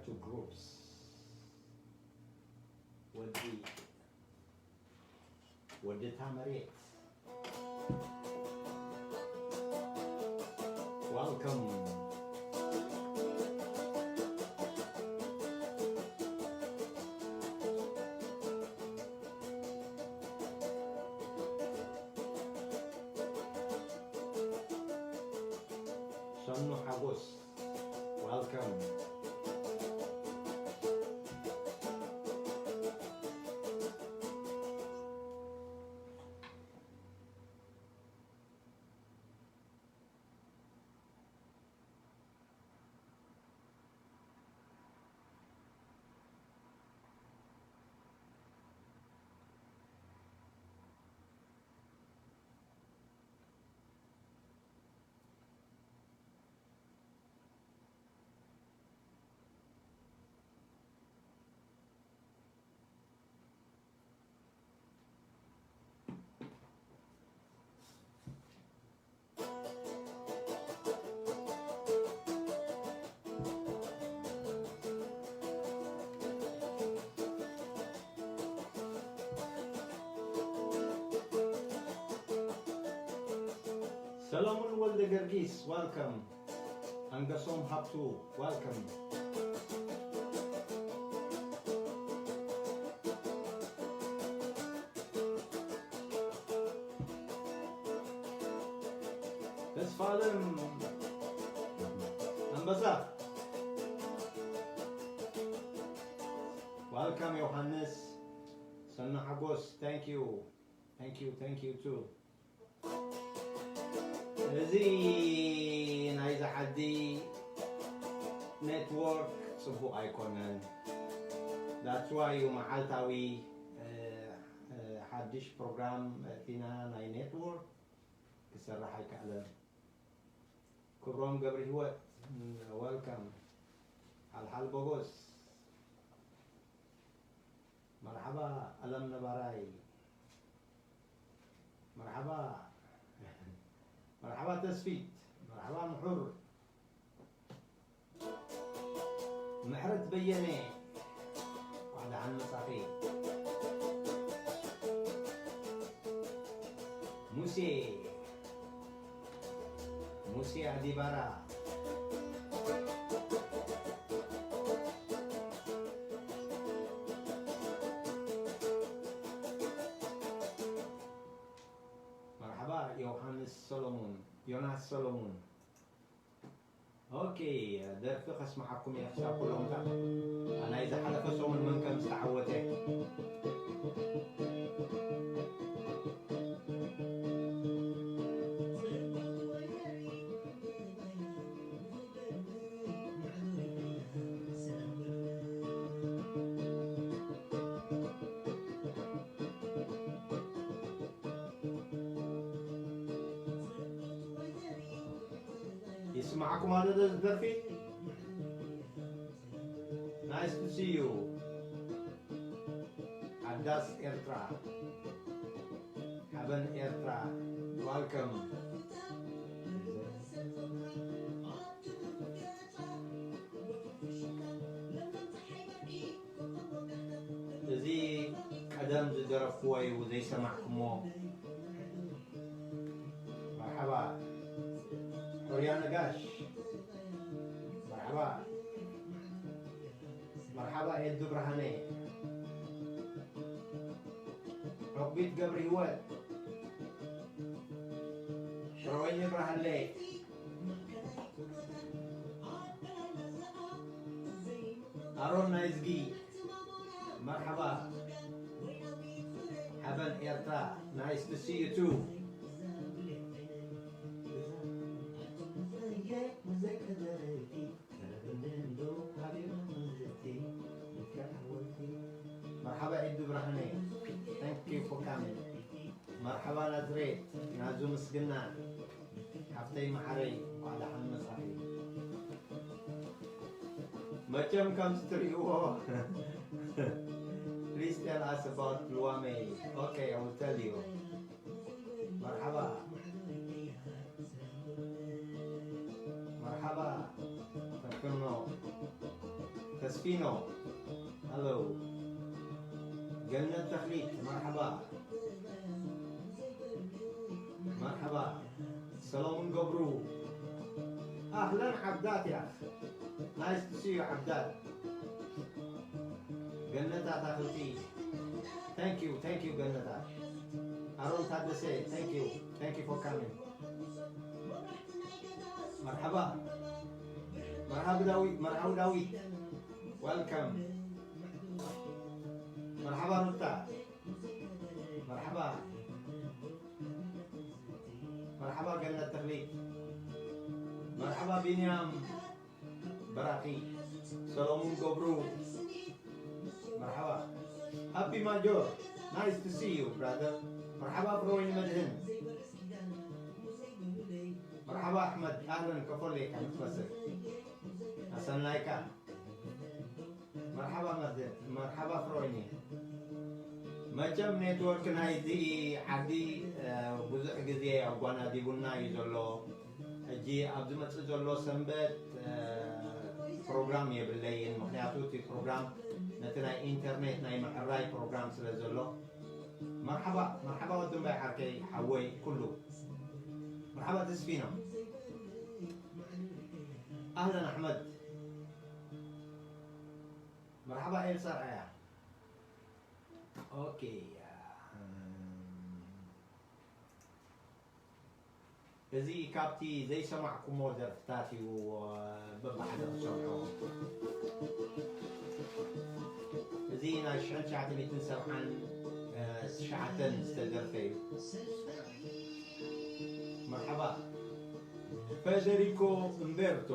Two groups. ወዲ ወዲ ታመሬት። Welcome. ሰኑ ሓጎስ። Welcome. ሰሎሙን ወልደ ገርጊስ፣ welcome። ኣንገሶም ሃብቱ፣ welcome። ተስፋለም ኣንበሳ፣ welcome። ዮሃንስ ሰና ሓጎስ፣ thank you፣ thank you፣ thank you too። እዚ ናይዚ ዓዲ ኔትወርክ ጽቡቕ ኣይኮነን። That's why እዩ መዓልታዊ፣ እ፣ እ፣ ሓድሽ ፕሮግራም ኣእቲና ናይ ኔትወርክ ክሰርሕ ኣይከኣለን። ክብሮም ገብረ ህይወት፣ welcome። ሓልሓል ቦጎስ፣ መርሓባ። ኣለም ነባራይ፣ መርሓባ። መርሓባ ተስፊት፣ መርሓባ ምሑር። ምሕረት በየነ፣ እንኳዕ ደሓን መጻኺ። ሙሴ፣ ሙሴ ኣዲባራ። መርሓባ ዮሃንስ ሰሎሙን፣ ዮናስ ሰሎሙን። ኦኬ፣ ደርፊ ከስምዓኩም እየ ክሳብ ኩሎም። ናይ ዝሓለፈ ሰሙን መን ከም ዝተዓወተ። ይስማዕኩም ኣሎ ዶ እዚ ደርፊ? Nice to see you። ሓዳስ ኤርትራ፣ ሓበን ኤርትራ፣ welcome። እዚ ቀደም ዝደረፍክዎ እዩ ዘይሰማዕኩሞ። መርሓባ። ሑርያ ነጋሽ። መርሓባ። መርሓባ ኤዱ ብርሃነ። ሮቢት ገብረ ህይወት። ሽረወይኒ ብርሃለይ። ኣሮን ናይዝጊ፣ መርሓባ። ሓበን ኤርትራ፣ nice to see you too። መርሓባ ኤዱ ብርሃነ፣ thank you for coming። መርሓባ ናዝሬት፣ ናዙ ምስግና፣ ሓፍተይ መሓረይ፣ እንኳዕ ደሓን መጻኺ። መቸም ከምዚ ትርእይዎ፣ please tell us about ልዋመ። Okay, I will tell you። መርሓባ፣ መርሓባ፣ ተክኖ፣ ፊኖ፣ ሃሎ። ገነት ተኽሊት፣ መርሓባ። መርሓባ። ሰሎሙን ገብሩ፣ ኣህለን ዓብዳት፣ ያ ናይስ ቱ ሲ ዩ ዓብዳት። ገነት ኣታኽልቲ፣ thank you, thank you ገነታ። ኣሮን ታደሰ፣ thank you, thank you for coming። መርሓባ። መርሓባ ዳዊት፣ መርሓባ ዳዊት፣ welcome። መርሓባ ሩታ፣ መርሓባ። መርሓባ ገነት ተኽሊት፣ መርሓባ ቢንያም በራኺ፣ ሰሎሙን ገብሩ፣ መርሓባ። ሃፒ ማጆር፣ nice to see you brother። መርሓባ ፍሮይን መድህን፣ መርሓባ ኣሕመድ፣ ኣህለን፣ ከፎለይካ ምትመስል ኣሰናይካ። መርሓባ መርደ-፣ መርሓባ ፍሮይኒ። መቸም ኔትወርክ ናይዚ ዓዲ፣ እ፣ ብዙሕ ግዜ ኣጓናዲቡና እዩ ዘሎ። ሕጂ ኣብ ዝመጽእ ዘሎ ሰንበት፣ እ፣ ፕሮግራም የብለይን፣ ምኽንያቱ እቲ ፕሮግራም ነቲ ናይ ኢንተርኔት ናይ ምዕራይ ፕሮግራም ስለ ዘሎ። መርሓባ፣ መርሓባ ወዲ እምባይ ዓርከይ ሓወይ ኩሉ። መርሓባ ተስፊኖ። ኣህለን ኣሕመድ። መርሓባ ኤልሳ ርኣያ። ኦኬ፣ እም፣ እዚ ካብቲ ዘይሰማዕኩሞ ደርፍታት እዩ፣ በብሓደ ክሰምዖ። እዚ ናይ ሽሕን ትሽዓተ ሚእትን ሰብዓን ትሽዓተን ዝተደርፈ እዩ። መርሓባ። ፌደሪኮ እምቤርቶ፣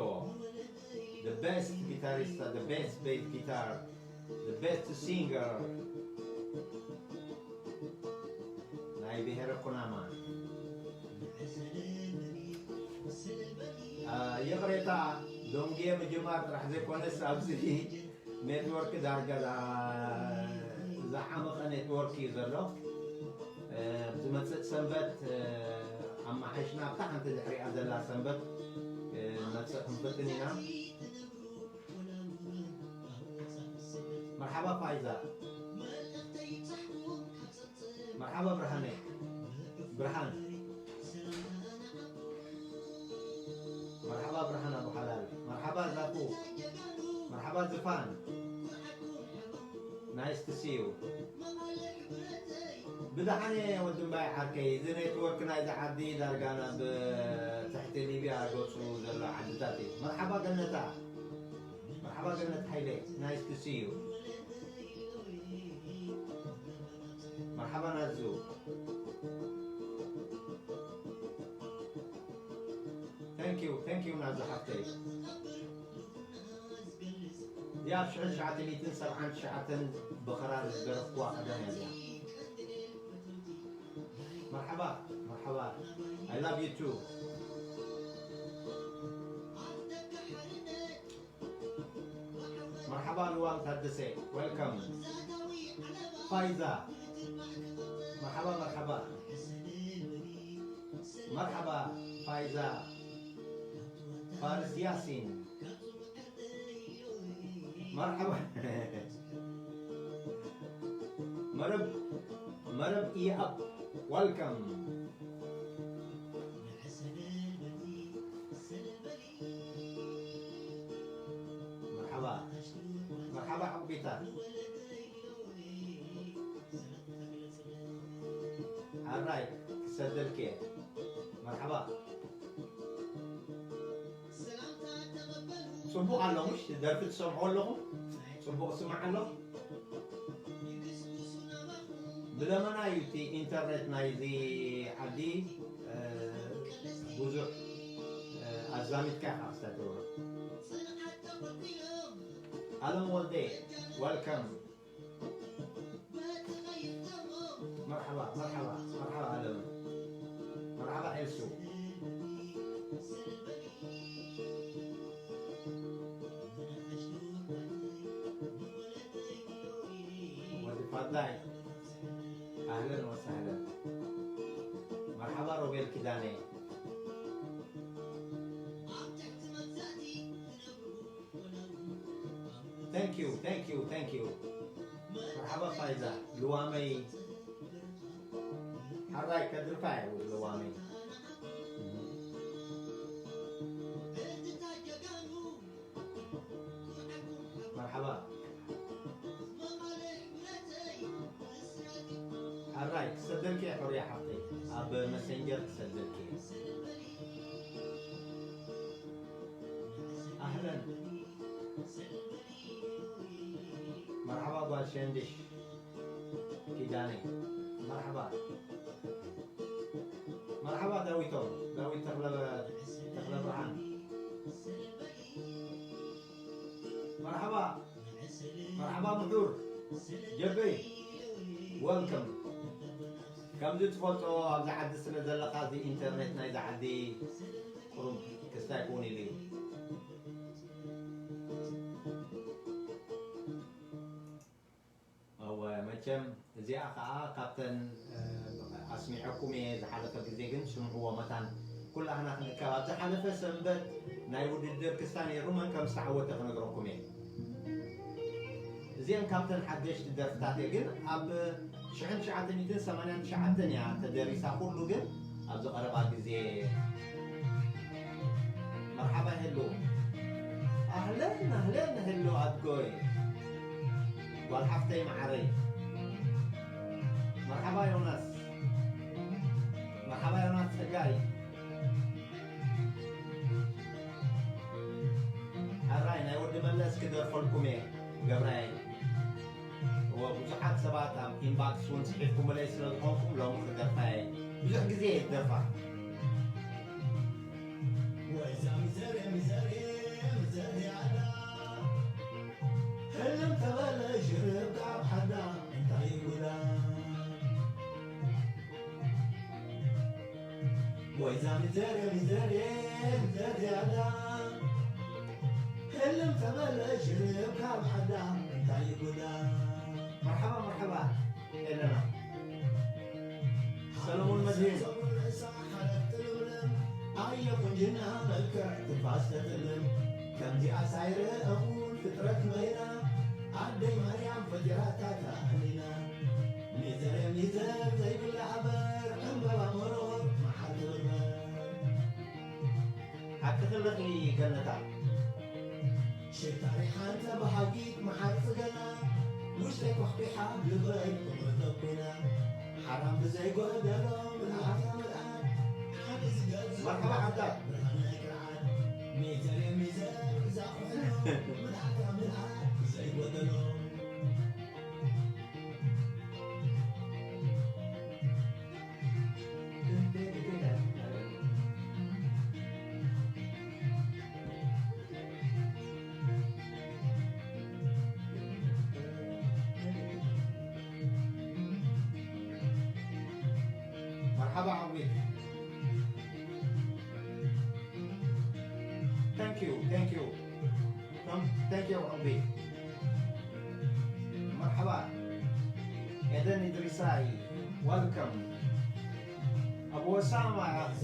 the best guitarista, the best bass guitar, the best singer ናይ ብሄረ ኩናማ። አ፣ ይቕሬታ፣ ዶንጌ ምጅማር ጥራሕ ዘይኮነስ ኣብዚ ኔትወርክ ዳርጋ ዛ-፣ ዝዓመቐ ኔትወርክ እዩ ዘሎ። እ፣ ዝመጽእ ሰንበት፣ እ፣ ኣመሓይሽና ኣብታ ሓንቲ ድሕሪኣ ዘላ ሰንበት፣ እ፣ ንመጽእ ክንፍትን ኢና። መርሓባ ፋይዛ። መርሓባ ብርሃነ። ብርሃን። መርሓባ ብርሃን ኣቡ ሓላል። መርሓባ ዛፉ። መርሓባ ዝፋን። Nice to see you። ብደሓን እየ ወዲ እምባይ ዓርከይ። እዚ ኔትወርክ ናይዚ ዓዲ ዳርጋ ናብ ትሕቲ ሊብያ ገጹ ዘሎ ዓድታት እዩ። መርሓባ ገነታ። መርሓባ ገነት ሓይለ። Nice to see you። መርሓባ ናዙ። Thank you, thank you ናዙ ሓፍተይ። እዚኣ ኣብ ሽሕን ትሽዓተ ሚእትን ሰብዓን ትሽዓተን ብኽራር ዝደረፍኩዋ ቀደም እያ እዚኣ። መርሓባ፣ መርሓባ። I love you too። መርሓባ ልዋም ታደሰ፣ welcome። ፋይዛ፣ መርሓባ፣ መርሓባ። መርሓባ ፋይዛ። ፋርስ ያሲን። መርሓባ። መረብ፣ መረብ ኢኣብ፣ welcome። መርሓባ፣ መርሓባ ዓቢታ። ሓራይ ክሰደልክ እየ። መርሓባ። ጽቡቕ ኣሎ፣ ምሽ ደርፊ ትሰምዑ ኣለኹም? ጽቡቕ ስማዕ ኣሎ? ብለመና እዩ እቲ ኢንተርኔት ናይዚ ዓዲ፣ እ፣ ብዙሕ፣ እ፣ ኣዛሚድካ ኢኻ ክሳብ ትገብሮ። ኣለም ወልደ፣ welcome። መርሓባ፣ መርሓባ፣ መርሓባ ኣለም። መርሓባ ኤልሱ። ወዲ ፋዳይ፣ ኣህለን ወሳህለን። መርሓባ ሮቤል ኪዳነ። Thank you, thank you, thank you. መርሓባ ፋይዛ ልዋመይ። ሓራይ ከድርፋ እዩ ልዋመይ። መርሓባ። ሓራይ ክሰደልኪ እየ ሕሩያ ሓፍተይ፣ ኣብ መሰንጀር ክሰደልኪ እየ። ኣህለን። መርሓባ ጓል ሸንድሽ ኪዳነይ። መርሓባ። መርሓባ ዳዊቶም፣ ዳዊት ተኽለ፣ ተኽለ ብርሃን። መርሓባ፣ መርሓባ ምሑር ጀበይ፣ ወልከም። ከምዚ ትፈልጦ ኣብዚ ዓዲ ስለ ዘለኻ እዚ ኢንተርኔት ናይዚ ዓዲ ቁሩብ ክስታይ ክውን ኢሉ እዩ። እወ፣ መቸም እዚኣ ኸዓ ካብተን፣ እ፣ ኣስሚዐኩም እየ ዝሓለፈ ግዜ፣ ግን ስምዕዎ መታን ኩላህና ክንእከብ። ኣብ ዝሓለፈ ሰንበት ናይ ውድድር ክስታ ነይሩ፣ መን ከም ዝተዓወተ ክነግረኩም እየ። እዚአን ካብተን ሓደሽቲ ደርፍታት እየ፣ ግን ኣብ ሽሕን ትሽዓተ ሚእትን ሰማንያን ትሽዓተን እያ ተደሪሳ፣ ኩሉ ግን ኣብዚ ቀረባ ግዜ። መርሓባ ሄሉ። ኣህለን፣ ኣህለን ሄሉ ኣድጎይ። ጓል ሓፍተይ መዓረይ። መርሓባ ዮናስ። መርሓባ ዮናስ ጸጋይ። ሕራይ ናይ ወዲ መለስ ክደርፈልኩም እየ ገብራይ። እወ፣ ብዙሓት ሰባት ኣብ ኢንባክስ እውን ጽሒፍኩምለይ ስለ ዝኾንኩም ሎሚ ክደርፋ እየ። ብዙሕ ግዜ እየ ዝደርፋ። ወይዛ ሚዘሬ፣ ሚዘሬ፣ ሚዘሬ ኣላ። ህልም ተበለ ሽርብ ካብ ሓዳ እንታይ ይጉዳ? ወይዛ ሚዘሬ፣ ሚዘሬ፣ ሚዘሬ ኣላ። ህልም ተበለ ሽርብ ካብ ሓዳ እንታይ ይጉዳ? መርሓባ፣ መርሓባ ኤለና። ሰለሙን መድህን። ጸጉሪ ርእሳ ሓረግ ጥልምልም፣ ኣየ ቁንጅና መልክዕ ትንፋስ ተጥልም። ከምዚኣ ሳይረ እኹል ፍጥረት መይና፣ ኣደይ ማርያም ፈጢራታ ተኣኒና። ሚዘር ሚዘር ዘይብላ ኣበር፣ ዕምበባ መሮር መዓር ትብርበር። ሓቂ ክልኺ ገነታ። ሽታ ሪሓ እንተ ብሃጊት መዓር ጽገና፣ ውሽጠይ ኳሕኲሓ ልበይ ፍቕሪ ተኲና። ሓራም ብዘይጎደሎ ምልኣታ ምልኣት፣ ሓቂ ዝገዝእ መርሓባ ዓዳ። ብርሃን ናይ ቅርዓት። ሚዘር ሚዘር እዛ ኩሕሎ፣ ምልኣታ ምልኣት ብዘይጎደሎ። መርሓባ ዓቢ። Thank you, thank you. Thank you ዓቢ። መርሓባ ኤደን ኢድሪሳይ፣ welcome። ኣቡ ወሳማ፣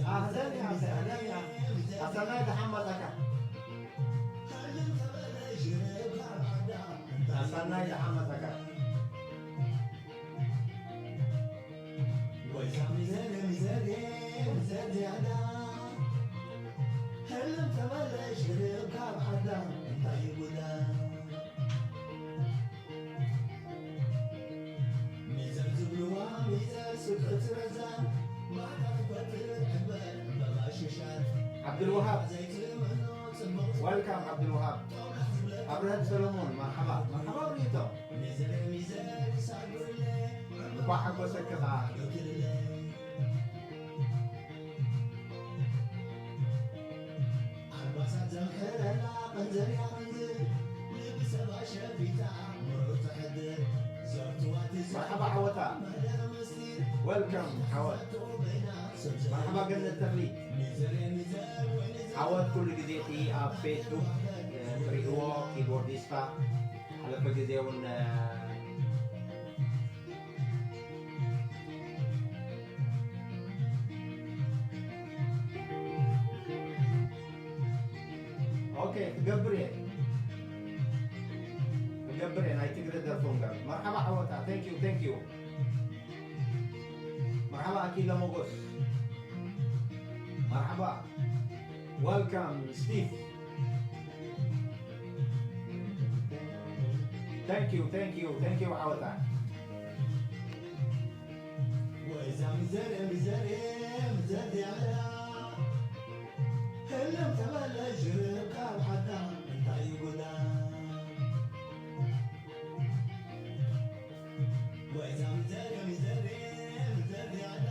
ኣህለን፣ ኣህለን። ኣሰናይ ደሓን መጻካ። ኣሰናይ ደሓን መጻካ። ወይዛ ሚዘር፣ ሚዘር፣ ሚዘር ዝያዳ። ህልም ተመለሽ፣ ህልም ካብ ዓዳ እንታይ ይጉዳ? ሚዘር ዝብልዋ ሚዘር ስብሕቲ ረዛ፣ ማዕዳ ትፈጥር ዕምበባ ዕምበባ ሽሻት። ዓብዱልወሃብ። ዘይትምኖ ጽቡቕ። Welcome ዓብዱልወሃብ። ጦብላሕ ዝብለካ። ኣብርሀት ሰሎሞን፣ መርሓባ። መርሓባ ኣብርሂቶ። ሚዘር ሚዘር ይሳግርለ። እንኳዕ ሓጎሰኪ ኸዓ። ኣልባሳት ዘምሕረላ ቀንዘል እያ ቀንዝል፣ ልቢ ሰብ ኣሸፊታ ምሩር ተሕድር። ዘርትዋ ትዝታ መርሓባ ዓወታ። መህደር ምስጢር። Welcome ዓወት። በይና ሰብ ሰብ መርሓባ ገነት ተኽሊ። ሚዘር ሚዘር ወይ ንዘር ዓወት ኩሉ ግዜ እቲ ኣብ ፌስቡክ፣ እ፣ ትርእይዎ ኪቦርዲስታ ሓለፈ ግዜ እውን፣ እ፣ ኦኬ፣ ክገብር እየ። ገብረ ናይ ትግረ ደርፎም ጋር መርሓባ ዓወታ። Thank you, thank you። መርሓባ ኣኪለ ሞጎስ። መርሓባ። Welcome Steve. Thank you, thank you, thank you ዓወታ። ወይዛ ምዘር ምዘር ምዘር ያላ ህልም ተበለ ሽርብ ካብ ሓዳ እንታይ ይጉዳ። ወይዛ ምዘር ምዘር ምዘር ያላ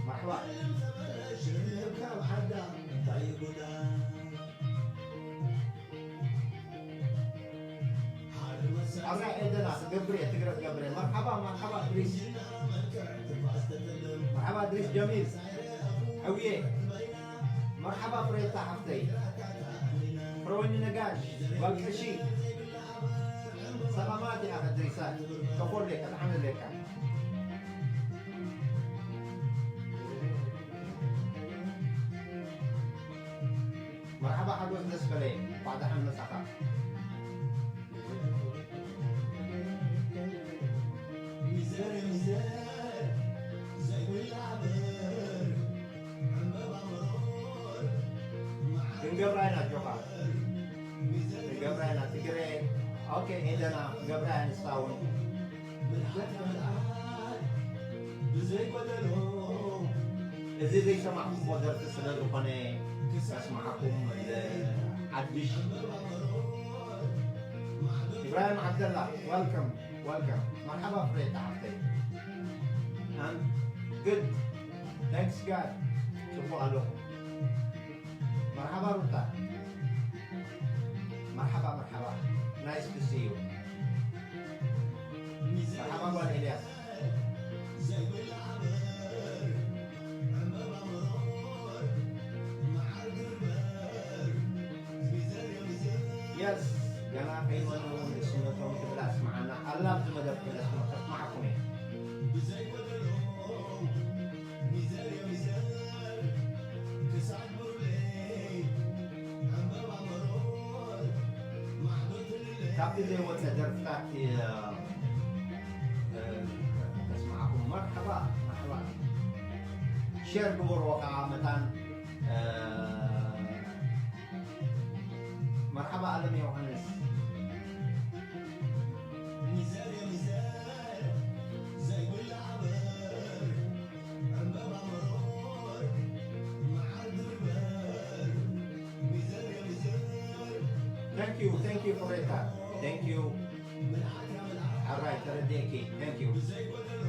መርሓባ። ህልም ተበለ ሽርብ ካብ ሓዳ እንታይ ይጉዳ። ኣብዛ ኤደና ትገብር እየ፣ ትግረ ትገብር እየ። መርሓባ፣ መርሓባ እድሪስ። መርሓባ እድሪስ ጀሚል። ሕውየ። መርሓባ ፍሬታ ሓፍተይ። ፍረወይኒ ነጋሽ፣ ጓል ቀሺ። ሰላማት ኢኻ እድሪሳ። ከፎለካ፣ ተሓመለካ። መርሓባ ሓጎስ ደስበለ፣ እንኳዕ ደሓን መጻኻ። ሚዘር ሚዘር ዘይብላ በር ዕምበባ መሮር ክንገብራ ኢና ኣጆኻ። ክንገብራ ኢና ትግረ። ኦኬ ኤደና ክንገብራ ኢና ንሳ እውን። ምልኣት ምልኣት ብዘይ ጎደሎ እዚ ዘይሰማዕኩሞ ደርፊ ስለ ዝኾነ ከስምዓኩም። ሓድሽ። ኢብራሂም ዓብደላ፣ welcome, welcome። መርሓባ ፍሬታ ሓፍተይ። I'm good, thanks God። ጽቡቕ ኣለኹ። መርሓባ ሩታ። መርሓባ፣ መርሓባ። Nice to see you። መርሓባ ጓል ኤልያስ። የስ፣ ገና ከይመኑ ንእስነቶም ትብል ኣስምዓና ኣላ። ኣብዚ መደብ ክመለስ ከስምዓኩም እየ። ካብቲ ዘይወፀ ደርፍታት እ፣ እ፣ ከስምዓኩም። መርሓባ፣ መርሓባ። ሼር ግበርዎ ከዓ መታን፣ እ፣ መርሓባ ኣለም ዮሃንስ። ሚዘር ሚዘር ዘይብላ በር ዕምበባ መሮር መዓር ድርበር ሚዘር ሚዘር Thank you, thank you ፍሬታ። Thank you። ምልኣት ምልኣት ሓራይ ተረዲእኪ። Thank you። ብዘይ ጎደሎ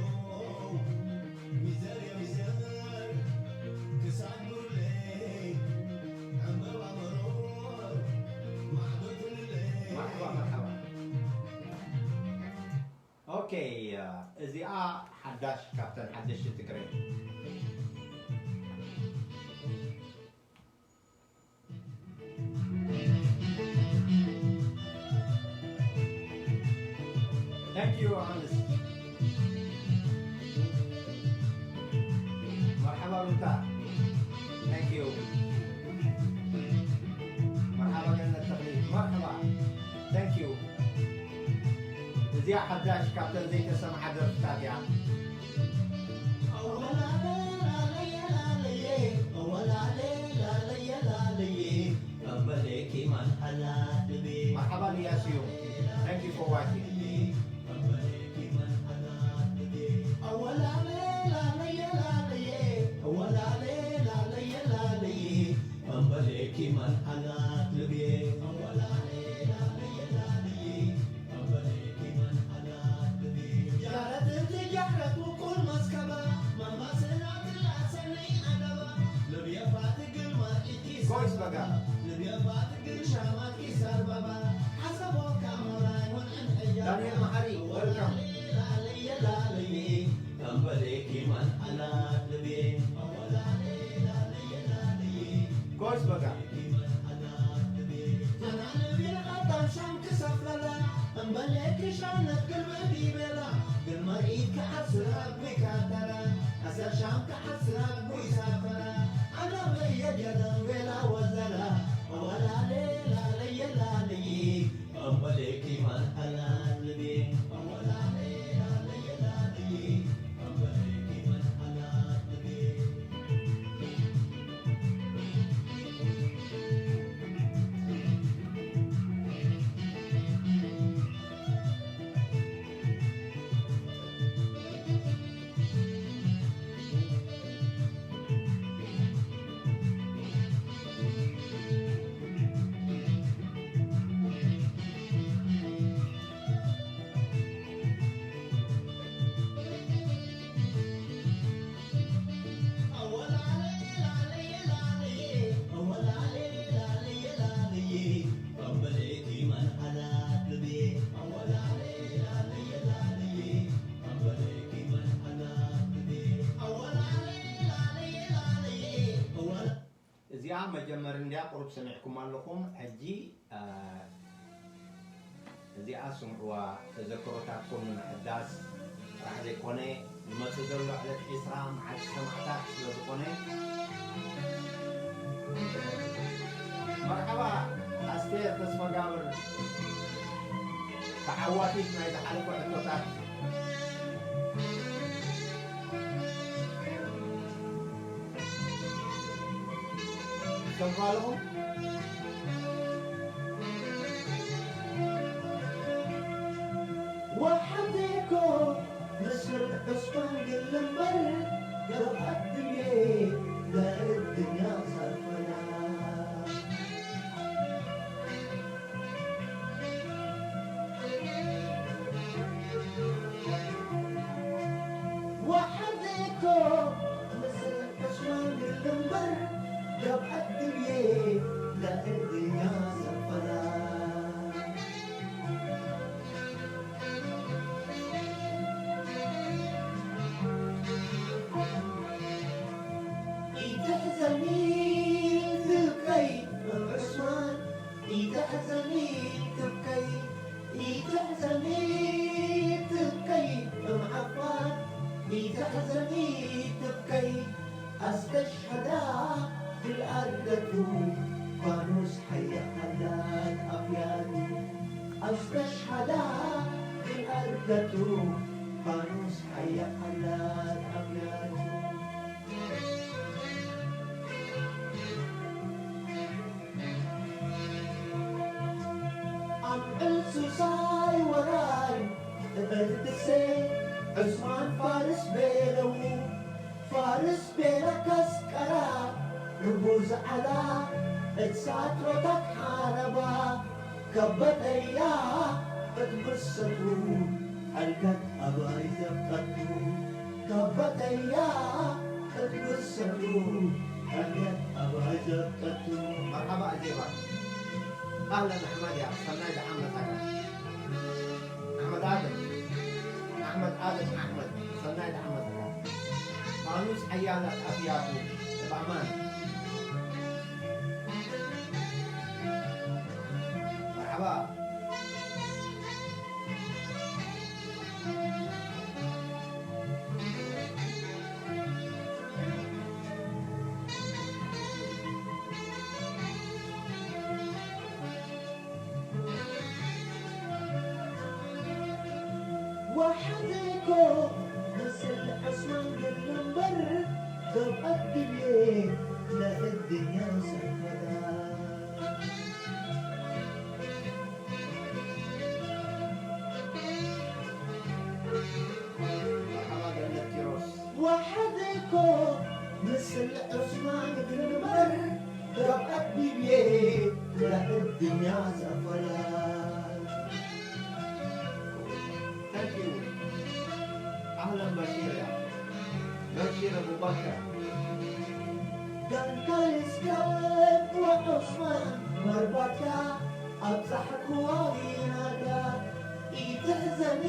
ሚዘር ሚዘር ክሳድ ኑርለይ ዕምበባ መሮር ማዕዶ ትልለይ መርሓባ፣ መርሓባ። ኦኬ፣ እዚኣ ሓዳሽ ካብተን ሓደሽቲ ትግረ። Thank you ዮሃንስ። መርሓባ ሩታ። Thank you። መርሓባ ገነት ተኽሊ። መርሓባ። Thank you። እዚኣ ሓዳሽ ካብተን ዘይተሰምዓ ደርፍታት እያ። መርሓባ ኢልያስ እዩ። Thank you for watching። ጎይስ በጋ። ዳንኤል መሓሪ፣ welcome። ጎይስ በጋ። መጀመሪ እንድያ ቁሩብ ሰሚዕኩም ኣለኹም። ሕጂ፣ እ፣ እዚኣ ስምዕዋ፣ ተዘክሮታትኩም ንምሕዳስ ጥራሕ ዘይኮነ፣ ዝመጽእ ዘሎ ዕለት ዒስራ መዓልቲ ሰማእታት ስለ ዝኾነ፣ መርሓባ ኣስቴር ተስፋጋብር፣ ተዓዋቲት ናይ ዝሓለፈ ሕቶታት። ትሰምዑ ኣለኹም? ወሓተኮ ምስል ዕስማን ግልምበር ገብኣት ድሜ ለእድኛ ሰርፈና። ወሓተኮ ምስል ዕስማን ግልምበር ገብኣት ድሜ ለእድኛ ሰርፈና። ኢትሕዘኒ ትብከይ እም ዕስማን፣ ኢትሕዘኒ ትብከይ፣ ኢትሕዘኒ ትብከይ እም ዓፋር፣ ኢትሕዘኒ ትብከይ። ኣስተሽሃዳ ግልኣርገቱ ፋኑስ ሓያ ሓላት ኣፍያቱ። ኣስተሽሃዳ ግልኣርገቱ ፋኑስ ሓያ ሓላት ኣፍያቱ። ኣምዕል ሱሳይ ወራይ እእርድሴ ዕስማን ፋርስ ቤለው ፋርስ ቤላ ካስቀራ ርቡዝ ዓላ እሳት ሮታት ሓረባ ከበጠያ እትምሰቱ ኣልጋት ኣባይ ዘብቀቱ ከበጠያ እትምሰቱ ኣልጋት ኣባይ ዘብቀቱ። መርሓባ ኣዜባ። ኣህለን ኣሕመድ፣ ያ ሰናይ ደሓን መጻእካ። ኣሕመድ ኣደም፣ ኣሕመድ ኣደም ኣሕመድ፣ ሰናይ ደሓን መጻእካ። ፋኑስ ሓያላት ኣፍያቱ እብ ኣማን። መርሓባ። وحدكم مثل عثمان بن منبر ذو الدنيا لا الدنيا سفرها. መርሓባ ገነት ኪሮስ። وحدكم مثل عثمان بن منبر ذو الدنيا لا الدنيا سفرها. Thank you. ኣህለን በሺር፣ ያ በሺር ኣቡበከር። ዳንካልስካ ወዑስማን መርባካ ኣብዛሕክዋ ዊናጋ። ኢትሕዘኒ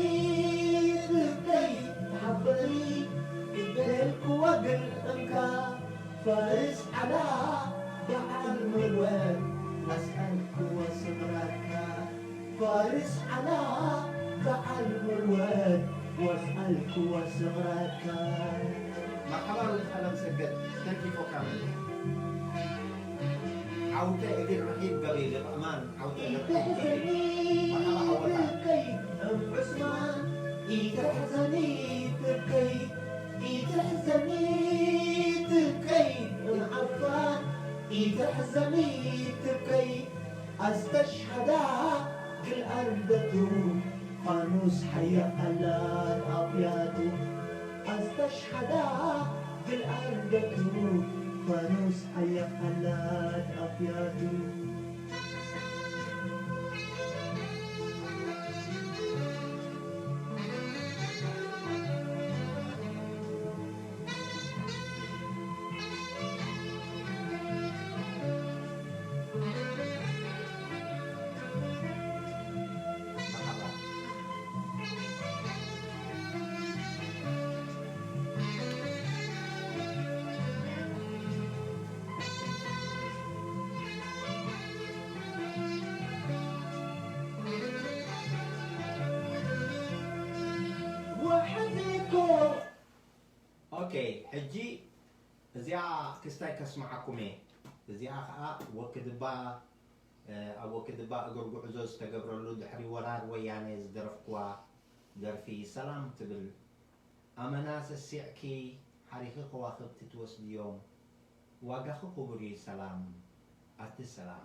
ትብከይ ተሓበኒ ዝበልክዋ ግልእምካ። ፋርስ ዓላ በዓል መወል ኣስኣልክዎ ስምራካ። ፋርስ ዓላ በዓል መወል ወስኣልክዎ ስምራካ። መርሓባ ሩት ኣለም ሰገድ፣ thank you for coming። ዓውተ እግር ረሒብ ገቢ ልቕእማን ዓውተ እግር ረሒብ ገቢ። ኢትሕዘኒ መርሓባ ዓወታ። ትብከይ እም ዑስማን፣ ኢትሕዘኒ ትብከይ፣ ኢትሕዘኒ ትብከይ እም ዓፋን፣ ኢትሕዘኒ ትብከይ። ኣስተሽሃዳ ግል ኣርደቱ ፋኑስ ሓያ ኣላት ኣፍያቱ። ኣስተሽሃዳ ግል ኣርደቱ ፋኑስ ሓያ ኣላት ኣፍያቱ። ሕጂ እዚኣ ክስታይ ከስምዓኩም እየ። እዚኣ ኸኣ ወክድባ፣ እ፣ ኣብ ወክድባ እግሪ ጉዕዞ ዝተገብረሉ ድሕሪ ወራር ወያነ ዝደረፍኩዋ ደርፊ ሰላም ትብል። ኣመና ሰሲዕኪ ሓሪኺ ከዋኽብቲ ትወስድዮም፣ ዋጋኺ ክቡር እዩ ሰላም፣ ኣቲ ሰላም።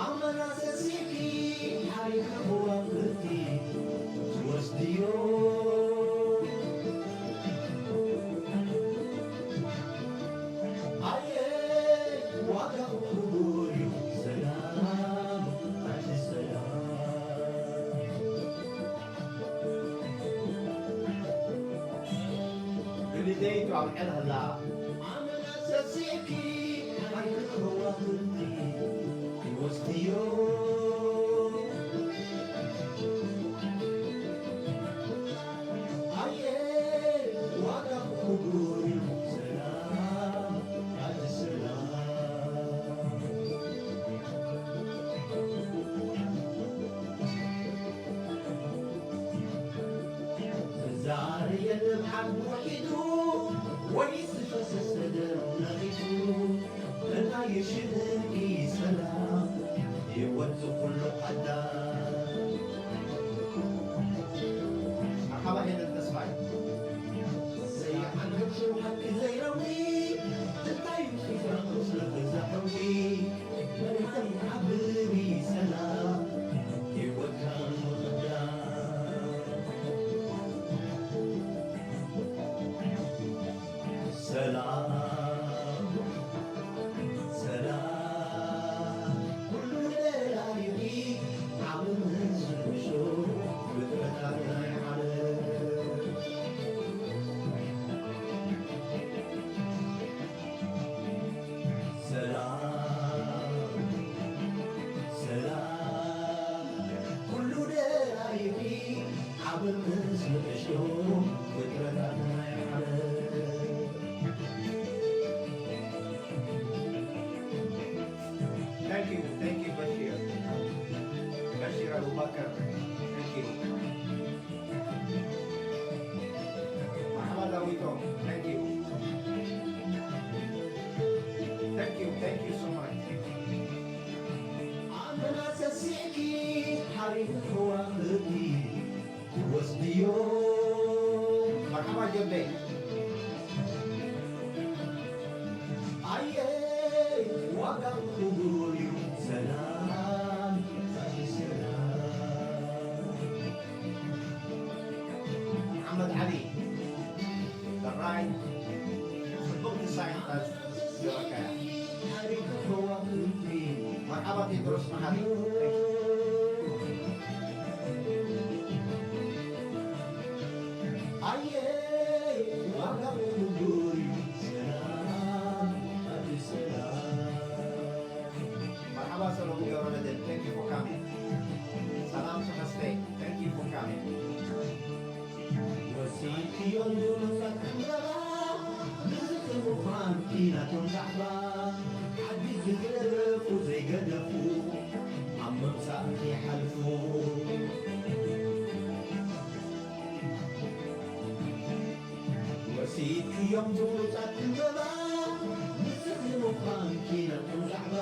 ኣመና ሰሲዕኪ ሓሪኺ ከዋኽብቲ ትወስድዮ። ኣየ ዋጋ ክቡር እዩ ሰላም፣ ኣቲ ሰላም። ግልደይቱ ኣብ ዕልህላ ኣመና ሰሲዕኪ ሓይሊ ከዋኽብቲ ይወስድዮ። ኣየ ዋጋ ክቡር እዩ ሰላም፣ ኣቲ ሰላም። ዝዛር የለም ዓዱ ውሒዱ፣ ወይስ ዝፈሰሰ ደም ነቒጹ? እንታይ ይሽንኪ ሰላም፣ ህይወት ዝኹሉ ቀዳም። መርሓባ ሄለን ተስፋይ። ዘይዓንብብ ሽውሓት ዘይረዊ፣ እንታይ እዩ ፍቅሪ ስለ ገዛ ሕዊ? መድሃኒ ዓብቢ ሰላም፣ ህይወትካ ምቕዳም። ሰላም፣ ሰላም፣ ኩሉ ደላይኺ ዓብቢ ምስ ንእሽቶ ፍጥረታት ናይ ዓለም። ሰላም፣ ሰላም፣ ኩሉ ደላይኺ ዓብቢ ምስ ንእሽቶ ፍጥረታት ናይ ዓለም። Thank you, thank you, Bashir. Bashir Abubakar, thank you. መርሓባ ዳዊቶም፣ thank you. Thank you, thank you so much. ኣመና ሰሲዕኪ ሓሪፍ ከዋኽብቲ ትወስድዮ። መርሓባ ጀበይ። ኣየ ዋጋ ክቡር እዩ ሰላም፣ ሰላም። መሓመድ ዓሊ፣ the right ጽቡቕ ዲዛይን ጀበካያ። መርሓባ ቴድሮስ መሓሪ። ኣየ ዋጋ ክቡር እዩ ሰላም፣ ሰላም። መርሓባ ሰሎሙን ገብረመድህን፣ thank you for coming። ሰላም ተኸስተ፣ thank you for coming። ወሲድክዮ ንብሉጻት ዕምበባ፣ ንዝኽሪ ምዃንኪ ናቶም ዛዕባ። ሓድሽ ዝገደፉ ዘይገደፉ፣ ኣብ ምምጻእኪ ይሓልፉ። ወሲድክዮም ብሉጻት ዕምበባ፣ ንስኺ ምዃንኪ ናቶም ዛዕባ።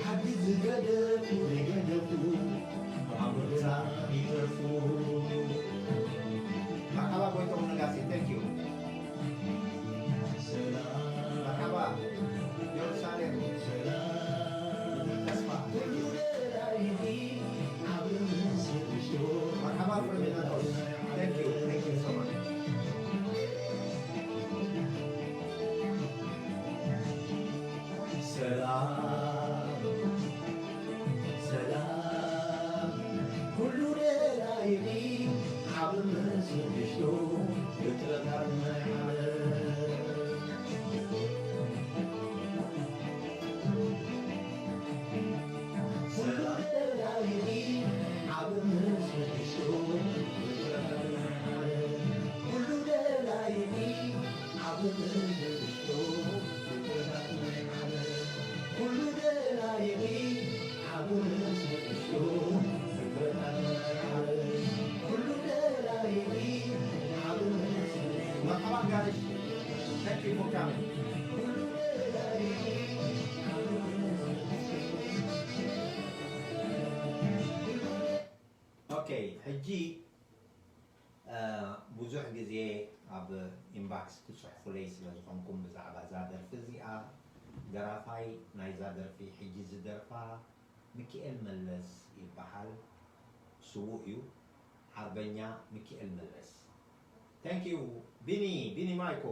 ሓድሽ ዝገደፉ ዘይገደፉ፣ ኣብ ምርጻእ ይተርፉ። መርሓባ ጎይቶም ነጋሲ፣ thank you። መርሓባ ጀሩሳሌም ተስፋ፣ thank you። መርሓባ ፍርሚናጦስ፣ thank you, thank you so much። ሰላም፣ ሰላም፣ ኩሉ ደላይኺ ዓቢ ምስ ንእሽቶ ፍጥረታት ናይ ዓለም። ሰላም፣ Guys, thank you for coming. Okay, ሕጂ ብዙሕ ግዜ ኣብ ኢንባክስ ትጽሕፉለይ ስለ ዝኾንኩም ብዛዕባ እዛ ደርፊ እዚኣ፣ ደራፋይ ናይዛ ደርፊ ሕጂ ዝደርፋ ሚኪኤል መለስ ይበሃል። ስዉእ እዩ። ሓርበኛ ሚኪኤል መለስ። Thank you ቢኒ፣ ቢኒ ማይኮ።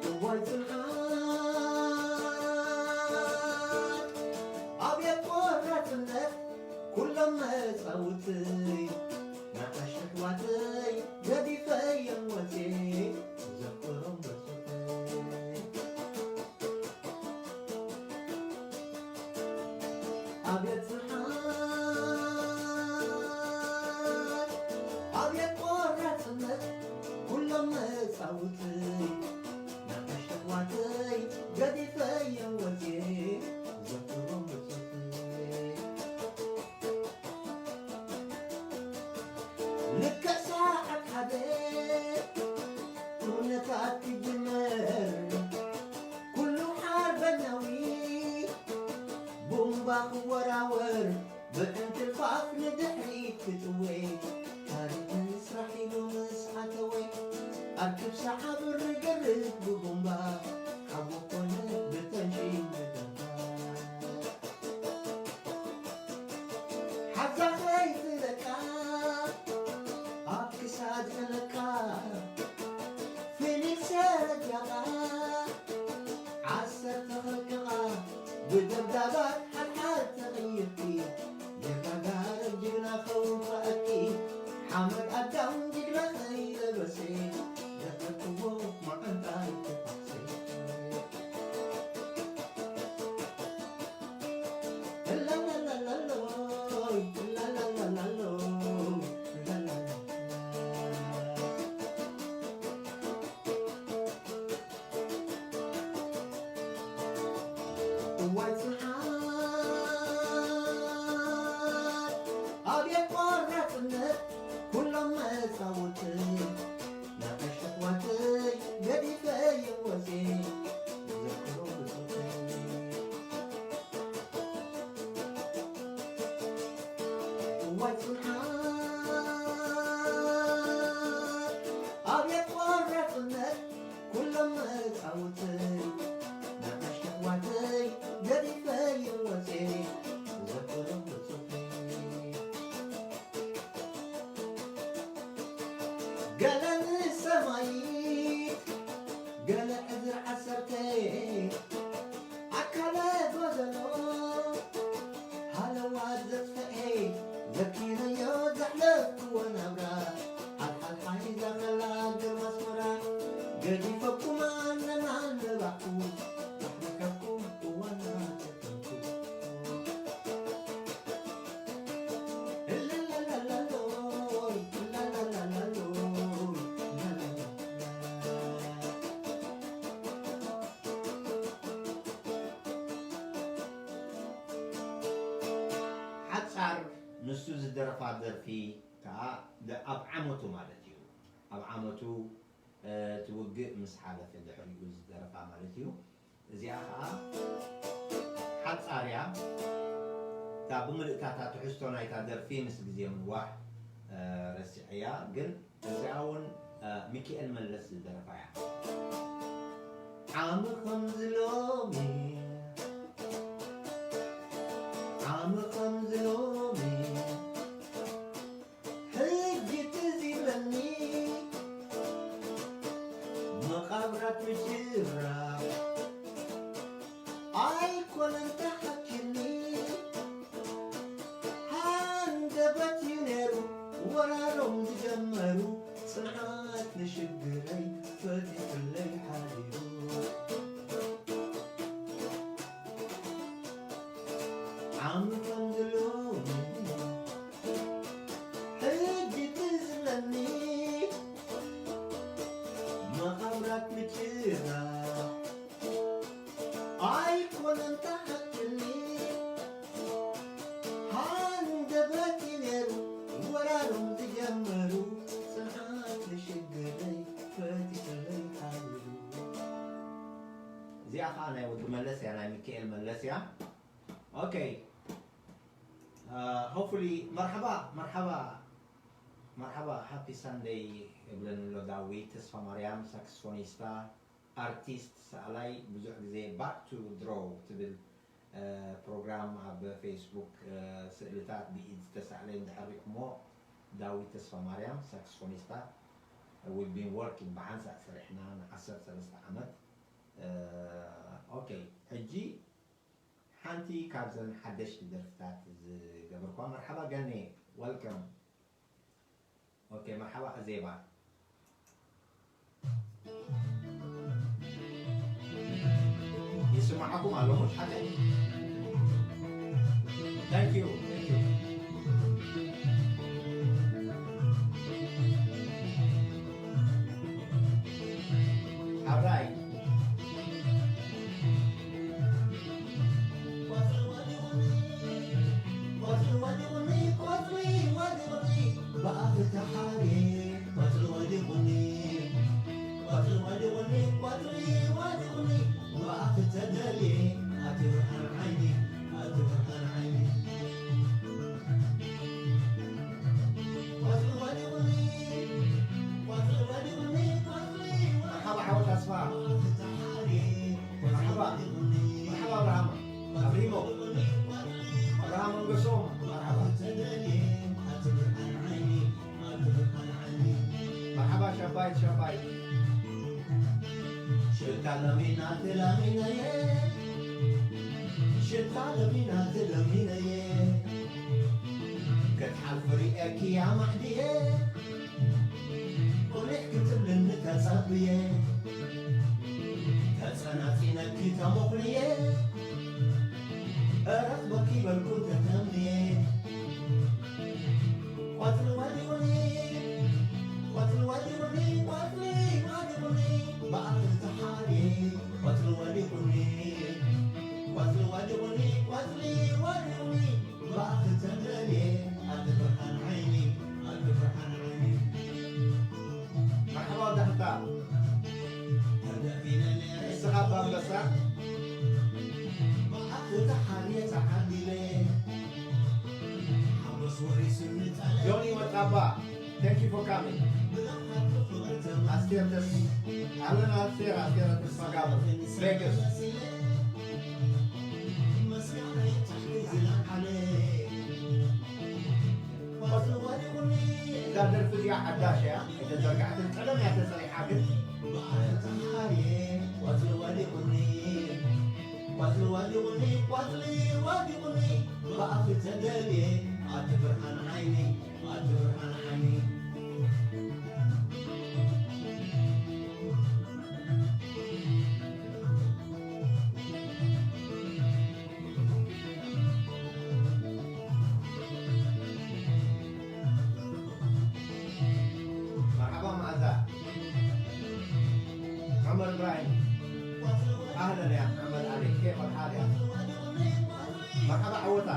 እዋይ ጽንዓት፣ ኣብየት ቆራጽነት፣ ኩሎም መጻውትይ ንኣሽቱ ኣሕዋተይ ገዲፈዮም ወጽየ ዘክሮም በጹተይ። ኣብየት ጽንዓት፣ ኣብየት ቆራጽነት፣ ኩሎም መጻውትይ ንኣሽቱ ኣሕዋተይ ገዲፈዮም ወጽየ ዘክሮም በጹተይ። ልክዕ ሰዓት ሓደ ኩነታት ክጅመር፣ ኩሉ ሓርበኛዊ ቡምባ ክወራወር፣ ብዕንክልፋፍ ንድሕሪት ክጥወ፣ ታሪኽ ንስራሕ ኢሉ ምስ ኣተወ፣ ኣርክብ ሰዓብ ርግርግ ብቡምባ፣ ሓዊ ኮነ ብተንሽን ብደምባ። ሓዛ ከይትለቃ ኣብ ክሳድ ሕለቃ፣ ፊኒክስ ረጃቃ ዓሰርተ ኸልቅቓ፣ ብደብዳባት ሓድሓድ ተቐይርኪ፣ የራጋረብ ጅግና ከውፋእኪ፣ ሓመድ ኣዳም ጅግና ከይለበሰ፣ ደፈርክዎ መዓንጣ ኣይተፋሕሰ። እዋይ ጽንዓት፣ ኣብየት ቆራጽነት፣ ኩሎም መጻውቲ ንኣሽቱ ኣሕዋተይ ገዲፈዮም ወጽየ ዘክሮም ብጾተይ። እዋይ ጽንዓት፣ ኣብየት ቆራጽነት፣ ኩሎም መጻውተይ ንኣሽቱ ኣሕዋተይ ገዲፈዮም ወጽየ ዘክሮም ብጾተይ። ገለ ንሰማይት፣ ገለ ዕዝር ዓሰርተ፣ ኣካለ ጎደሎ፣ ሃለዋት ዘጥፍኤ፣ ዘኪረዮ ዘሕለፍክዎ ናብራ፣ ሓልሓል ሓይዛ ከላ ግርማ ኣስመራ፣ ገዲፈኩም ኣለና ንባዕኩም፣ ኣሕሊፈኩም እዋና ተጠምቱ። ሓጻር ንሱ ዝደረፋ ደርፊ ከኣ ደ-፣ ኣብ ዓመቱ ማለት እዩ። ኣብ ዓመቱ፣ እ፣ እቲ ውግእ ምስ ሓለፈ ድሕሪኡ ዝደረፋ ማለት እዩ። እዚኣ ኸዓ ሓጻር እያ። እታ ብምልእታታ ትሕዝቶ ናይታ ደርፊ ምስ ግዜ ምንዋሕ፣ እ፣ ረሲዐያ፣ ግን እዚኣ እውን፣ እ፣ ሚኪኤል መለስ ዝደረፋ እያ። ዓሚ ከምዚ ሎሚ፣ ዓሚ ከምዚ ሎሚ፣ ሕጂ ትዝ ይብለኒ መቓብራት ምጭራቕ ኣይኮነን ተሓኪኒ። ሃንደበት እዩ ነይሩ ወራሮም ዝጀመሩ፣ ጽንዓት ንሽግረይ ፈቲሕለይ ሓዲሩ። ዓሚ ከም ዝሎሚ ሕጂ ትዝ ዝብለኒ መቓብራት ምጭራቕ ኣይኮነን ተሓትኒ። እዚኣ ኸዓ ናይ ወዲ መለስ እያ፣ ናይ ሚካኤል መለስ እያ። ኦኬ። አ፣ ሆፕፉሊ፣ መርሓባ፣ መርሓባ፣ መርሓባ፣ ሃፒ ሳንደይ እብለኒ ኣሎ ዳዊት ተስፋ ማርያም፣ ሳክስፎኒስታ፣ ኣርቲስት፣ ሰኣላይ፣ ብዙሕ ግዜ ባክ ቱ ድሮው ትብል፣ አ፣ ፕሮግራም ኣብ ፌስቡክ፣ አ፣ ስእልታት ብኢድ ዝተሳእለ እንድሕር ሪእኹሞ፣ ዳዊት ተስፋ ማርያም፣ ሳክስፎኒስታ፣ we've been working ብሓንሳእ ሰሪሕና ንዓሰርተ ሰለስተ ዓመት። አ፣ ኦኬ፣ ሕጂ ሓንቲ ካብዘን ሓደሽቲ ደርፍታት ዝገበርኳ። መርሓባ ገኔ፣ ወልከም። ኦኬ፣ መርሓባ ኣዜባ። ይስማዓኩም ኣሎ፣ ሙሽ ሓቀይ? Thank you, thank you. ሓራይ። ቆጽሊ ወዲቑኒ፣ ቆጽሊ ወዲቑኒ፣ ቆጽሊ ወዲቑኒ፣ ብኣኽልቲ ሓርየ፣ ቆጽሊ ወዲቑኒ፣ ቆጽሊ ወዲቑኒ፣ ቆጽሊ ወዲቑኒ፣ ብኣኽልቲ ተደልየ፣ ኣቲ ብርሃን ዓይኒ፣ ኣቲ ብርሃን ዓይኒ። ቆጽሊ ወዲቑኒ፣ ቆጽሊ ወዲቑኒ፣ ቆጽሊ ወዲቑኒ፣ መርሓባ ሓወት ኣስፋ። ብኣኽልቲ ሓርየ፣ መርሓባ። መርሓባ ኣብርሃም። ኣብሪሞ። ኣብርሃም መንገሶም። መርሓባ። መርሓባ ሻባይ፣ ሻባይ። ሽታ ለሚና ትለሚነየ። ሽታ ለሚና ትለሚነየ። ክትሓልፊ ርእየኪ ኣማዕድየ። ቁሊሕ ክትብልኒ ተጸብየ፣ ተጸናጺነኪ ተሞኽልየ፣ እረኽበኪ በልኩ ተተምንየ። ቆጽሊ ወዲቑኒ፣ ቆጽሊ ወዲቑኒ፣ ቆጽሊ ወዲቑኒ፣ ብኣኽሊ ተሓርየ። ቆጽሊ ወዲቑኒ፣ ቆጽሊ ወዲቑኒ፣ ቆጽሊ ወዲቑኒ፣ ብኣኽሊ ተደልየ፣ ኣቲ ብርሃን ዓይኒ፣ ኣቲ ብርሃን ዓይኒ። መርሓባ ወዲ ኣኽታ። ንስኻ እባ ኣንበሳ። ብኣኽሊ ተሓርየ ተዓዲለ፣ ሓጎስ ወሪሱኒ ጸለለ። ጆኒ ወጣባ፣ thank you for coming። ኣስቴር ተስ-፣ ኣለን ኣስቴር፣ ኣስቴር ተስፋጋብር፣ ቬጋስ። እዛ ደርፊ እዚኣ ሓዳሽ እያ፣ ኣይተዘርግሐትን፣ ቀደም እያ ተሰሪሓ ግን። ቆጽሊ ወዲቑኒ፣ ቆጽሊ ወዲቑኒ፣ ብኣኽሊ ተደልየ፣ ኣቲ ብርሃን ዓይኒ፣ ኣቲ ብርሃን ዓይኒ። መርሓባ መዓዛ። ዑመር እብራሂም። ኣህለን ያ ዑመር ዓሊ፣ ኬፍ ኣልሓል ያ? መርሓባ ዓወታ።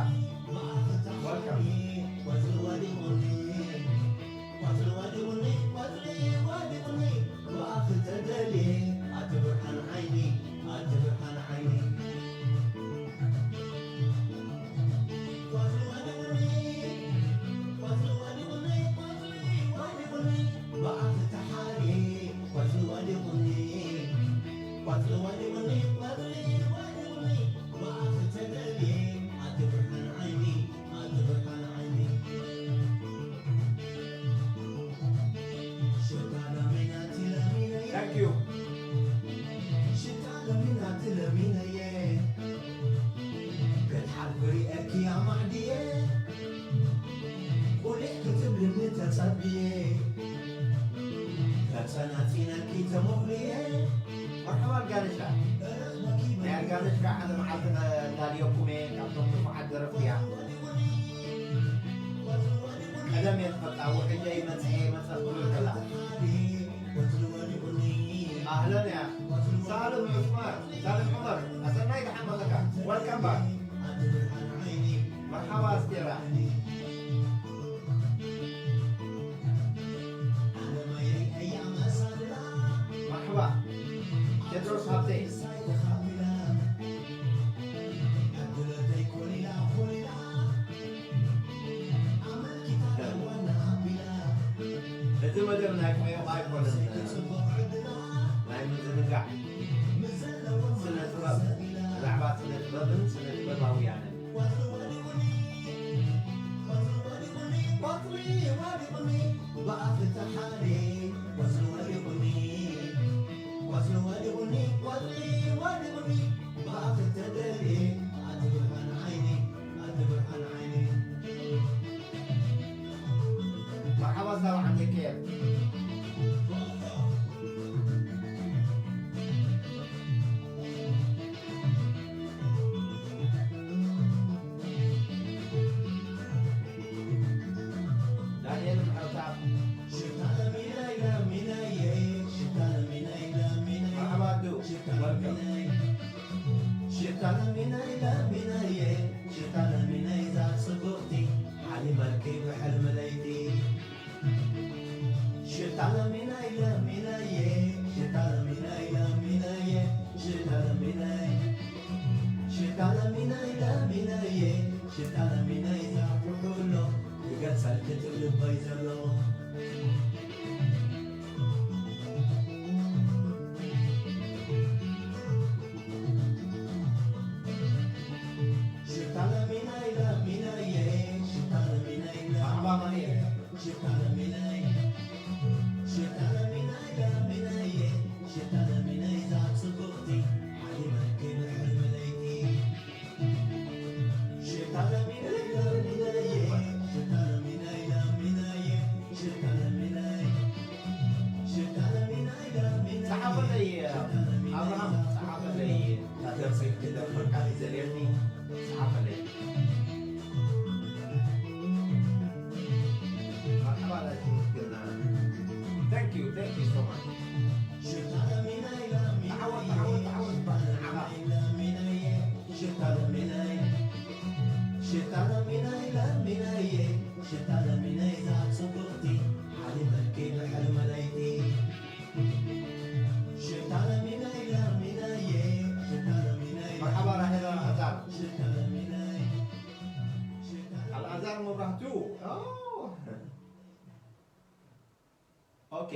ወልካም። Thank you. ቁሊሕ ክትብልኒ ተጸብየ፣ ተጸናጺነኪ ተሞኽልየ። መርሓባ ኣልጋነሻ። ናይ ኣልጋነሽ ከዓ ሓደ መዓልቲ ከላልየኩም እየ፣ ካብቶም ንፉዓት ደረፍቲ እያ። ቀደም እየ ዝፈልጣ፣ ውሕጀ ይመጽአ ይመጸ ትብል ከላ። ኣህለን እያ። ሳልም ዑስማን፣ ሳልም ዑመር፣ ኣሰናይ ደሓን መጸካ። Welcome back። መርሓባ ኣስቴራ። መርሓባ ቴድሮስ ሃብቴ። መደብ ናይ ቆየባ ኣይኮነን፣ ናይ ምዝንጋዕ፣ ስነ ጥበብ፣ ብዛዕባ ስነ ጥበብን ስነ ጥበባውያንን። መርሓባ ሳባ ዓንደከየር። ዳንኤል ምሕረተኣብ። መርሓባ ኣዱ። Welcome። ሽታ ለሚናይ ለሚናየ፣ ሽታ ለሚናይ እዛ ጽብቕቲ፣ ሓሊመልኪ ብሕልሚ ለይቲ። ሽታ ለሚናይ ለሚናየ፣ ሽታ ለሚናይ ለሚናየ፣ ሽታ ለሚናይ፣ ሽታ ለሚናይ ለሚናየ፣ ሽታ ለሚናይ እዛ ኩሕሎ፣ ይገልጸልኪ ትብል ልበይ ዘሎ። ሽታ ለሚናይ ለሚናየ፣ ሽታ ለሚናይ መርሓባ ማርየ። ሽታ ለሚናይ፣ ሽታ ለሚናይ ለሚናየ፣ ሽታ ለሚናይ እዛ ጽብቕቲ፣ ሓሊመኪ ብሕልሚ ለይቲ። ሽታ ለሚናይ ለሚናየ፣ ሽታ ለሚናይ ለሚናየ፣ ሽታ ለሚናይ፣ ሽታ ለሚናይ ለሚናየ፣ ጸሓፈለይ፣ ሽታ ለሚናይ ኣብርሃም፣ ጸሓፈለይ። እታ ደርፊ ክደርፈካ እዩ ዘልየኒ። ጸሓፈለይ። መርሓባ ዳዊት፣ ምስግና። Thank you, thank you so much። ተዓወት፣ ተዓወት፣ ተዓወት፣ ንዓኻ። ሽታ ለሚናይ፣ ሽታ ለሚናይ፣ ለሚናየ፣ ሽታ ለሚናይ እዛ ጽብቕቲ፣ ሓሊመኪ ብሕልሚ ለይቲ። ሽታ ለሚናይ፣ ለሚናየ፣ ሽታ ለሚናይ፣ መርሓባ ራሄል ኣልኣዛር። ሽታ ለሚናይ፣ ሽታ ኣልኣዛር መብራህቱ። ኦ። ኦኬ፣